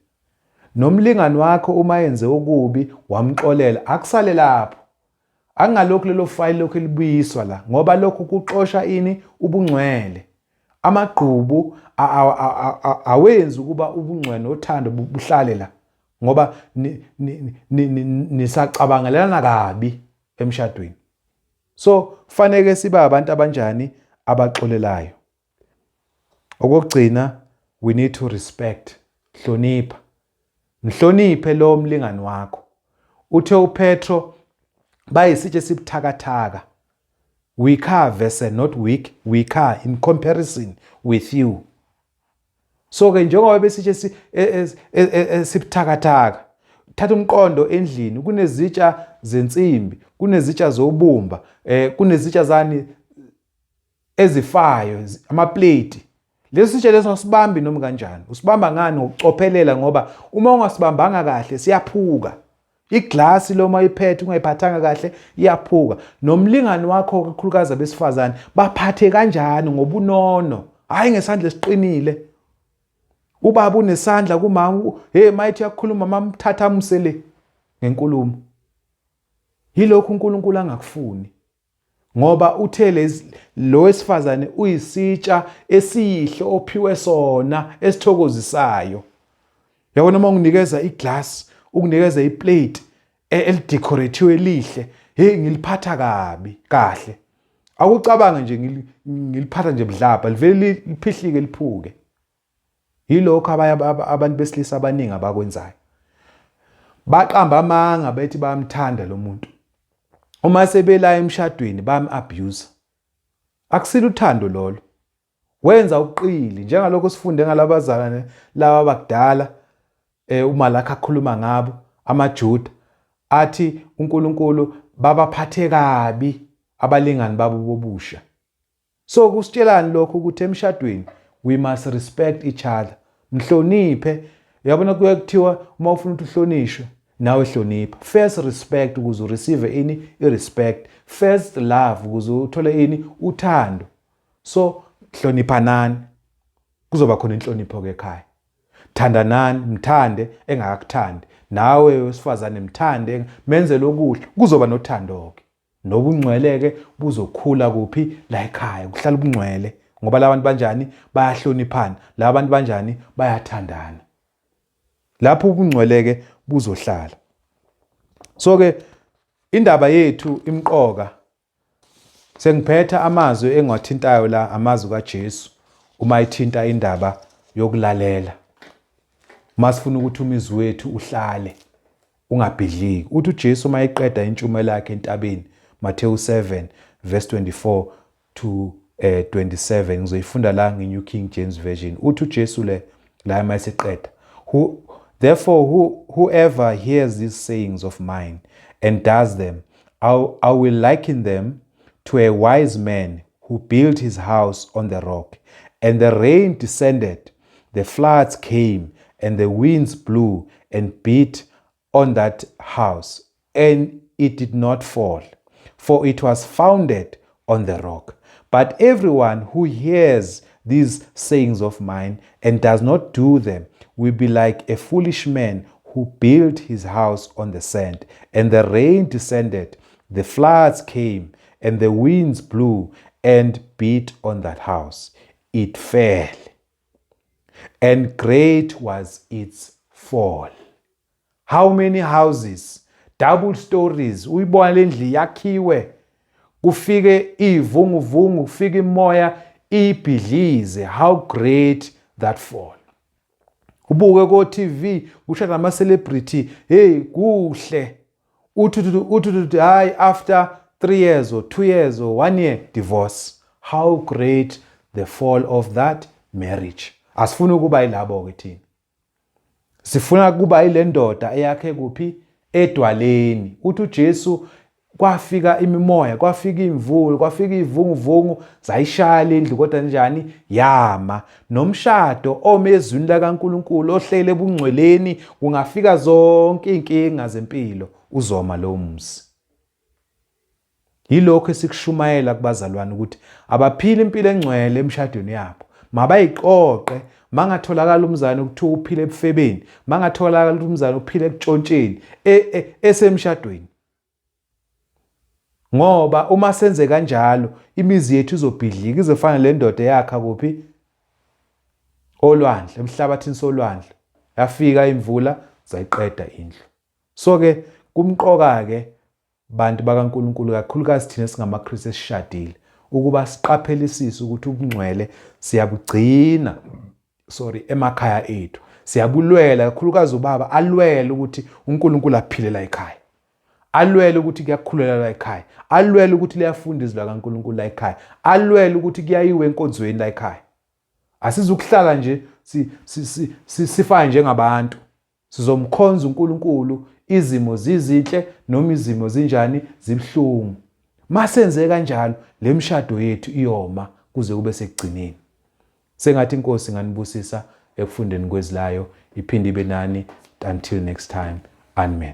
Nomlingani wakho uma yenze okubi wamxolela, akusale lapho. Akungalokhu lelo fayili lokhu elibuyiswa la, ngoba lokhu kuxosha ini? Ubungcwele. Amagqubu awenzi ukuba ubungcwele nothando buhlale la, ngoba nisacabangelana kabi emshadweni. So kufanele sibe abantu abanjani? Abaxolelayo. Okokugcina, we need to respect. Hlonipha. Mhloniphe lo mlingani wakho. Uthe uPetro bayisitshe esibuthakathaka. Weaker vessel, not weak, weaker in comparison with you. So ke njengoba besitshe esibuthakathaka, thatha umqondo, endlini kunezitsha zensimbi, kunezitsha zobumba, kunezitsha zani ezifayo, amaplate. Lesi sitsha leso asibambi noma kanjani. Usibamba ngani? Ngokucophelela, ngoba uma ungasibambanga kahle siyaphuka. Iglasi lo uma uyiphethe ungayiphathanga kahle iyaphuka. Nomlingani wakho, kakhulukazi abesifazane, baphathe kanjani? Ngobunono, hhayi ngesandla esiqinile. Ubaba unesandla kumama, hey, mayithi uyakhuluma, mamthatha amuse le ngenkulumo. Yilokhu uNkulunkulu angakufuni, ngoba uthe lo wesifazane uyisitsha esihle ophiwe sona esithokozisayo. Yabona, uma unginikeza iglass, ukunikeza iplate elidecorathiwe elihle, hey, ngiliphatha kabi kahle. Akucabange nje ngiliphatha nje budlabha, livele liphihlike, liphuke. Yilokho abanye abantu besilisa abaningi abakwenzayo. Baqamba amanga bethi bayamthanda lo muntu, uma sebela emshadweni bayam-abuse. Akusilo uthando lolo, wenza ubuqili, njengalokho sifunde ngalabazalwane laba bakudala, uMalakhi akhuluma ngabo, amaJuda athi uNkulunkulu babaphathe kabi abalingani babo bobusha. So kusitshelani lokho? Ukuthi emshadweni we must respect each other. Mhloniphe. Uyabona, kuye kuthiwa uma ufuna ukuthi uhlonishwe, nawe hlonipha. First respect ukuze ureceive ini? I-respect. First love ukuze uthole ini? Uthando. So hloniphanani, kuzoba khona inhlonipho-ke ekhaya. Thandanani, mthande engakakuthandi. Nawe wesifazane mthande, menzele okuhle, kuzoba nothando-ke, nobungcwele-ke buzokhula. Kuphi? La ekhaya kuhlala ubungcwele, ngoba la bantu banjani? Bayahloniphana. La bantu banjani? Bayathandana. Lapho ubungcwele-ke buzohlala. So-ke indaba yethu imqoka. Sengiphetha, amazwi engiwathintayo la, amazwi kaJesu uma ethinta indaba yokulalela. Uma sifuna ukuthi umuzi wethu uhlale ungabhidliki, uthi uJesu uma eqeda intshumayelo yakhe entabeni, Matthew 7 verse 24 to 27, ngizoyifunda la nge-New King James Version. Uthi uJesu le la uma eseqeda, who therefore who, whoever hears these sayings of mine and does them, I will liken them to a wise man who built his house on the rock. And the rain descended, the floods came, and the winds blew and beat on that house, and it did not fall, for it was founded on the rock. But everyone who hears these sayings of mine and does not do them will be like a foolish man who built his house on the sand. And the rain descended, the floods came, and the winds blew and beat on that house. It fell, and great was its fall." How many houses, double stories, uyibona le ndlu yakhiwe, kufike ivunguvungu, kufike imoya, ibhidlize? How great that fall! Ubuke ko TV kushada ama celebrity, hey kuhle. Uthi uthi uthi hayi, after 3 years or 2 years or 1 year, divorce. How great the fall of that marriage. Asifuni ukuba yilabo ke thina. Sifuna kuba ile ndoda eyakhe kuphi? Edwaleni. Uthi uJesu kwafika imimoya, kwafika imvula, kwafika ivunguvungu, zayishaya lendlu, kodwa njani? Yama. Nomshado ome ezwini lakaNkuluNkulu, ohlele ebungcweleni, kungafika zonke inkinga zempilo, uzoma lo muzi. Yilokho esikushumayela kubazalwane, ukuthi abaphile impilo engcwele emshadweni yabo. Mabayiqoqe. Mangatholakala umzane ukuthiwa uphile ebufebeni, mangatholakala umzane uphile ekutshontsheni esemshadweni, ngoba uma senze kanjalo imizi yethu izobhidlika, izofana le ndoda eyakha kuphi? Olwandle, emhlabathini solwandle, yafika imvula zayiqeda indlu. So ke kumqoka ke, bantu bakaNkuluNkulu, kakhulukazi thina singamaKristu esishadile, ukuba siqaphelisise ukuthi ubungcwele siyabugcina, sorry, emakhaya ethu, siyabulwela, kakhulukazi ubaba alwele ukuthi uNkulunkulu aphile la ekhaya, alwele ukuthi kuyakhulela la ekhaya, alwele ukuthi liyafunda izwi lakaNkulunkulu la ekhaya, alwele ukuthi kuyayiwe enkonzweni la ekhaya. Asizukuhlala nje sifane njengabantu. Sizomkhonza uNkulunkulu izimo zizinhle noma izimo zinjani, zibuhlungu. Masenze kanjalo, le mishado yethu iyoma kuze kube sekugcineni. Sengathi inkosi inganibusisa ekufundeni kwezilayo, iphinde ibe nani. Until next time, amen.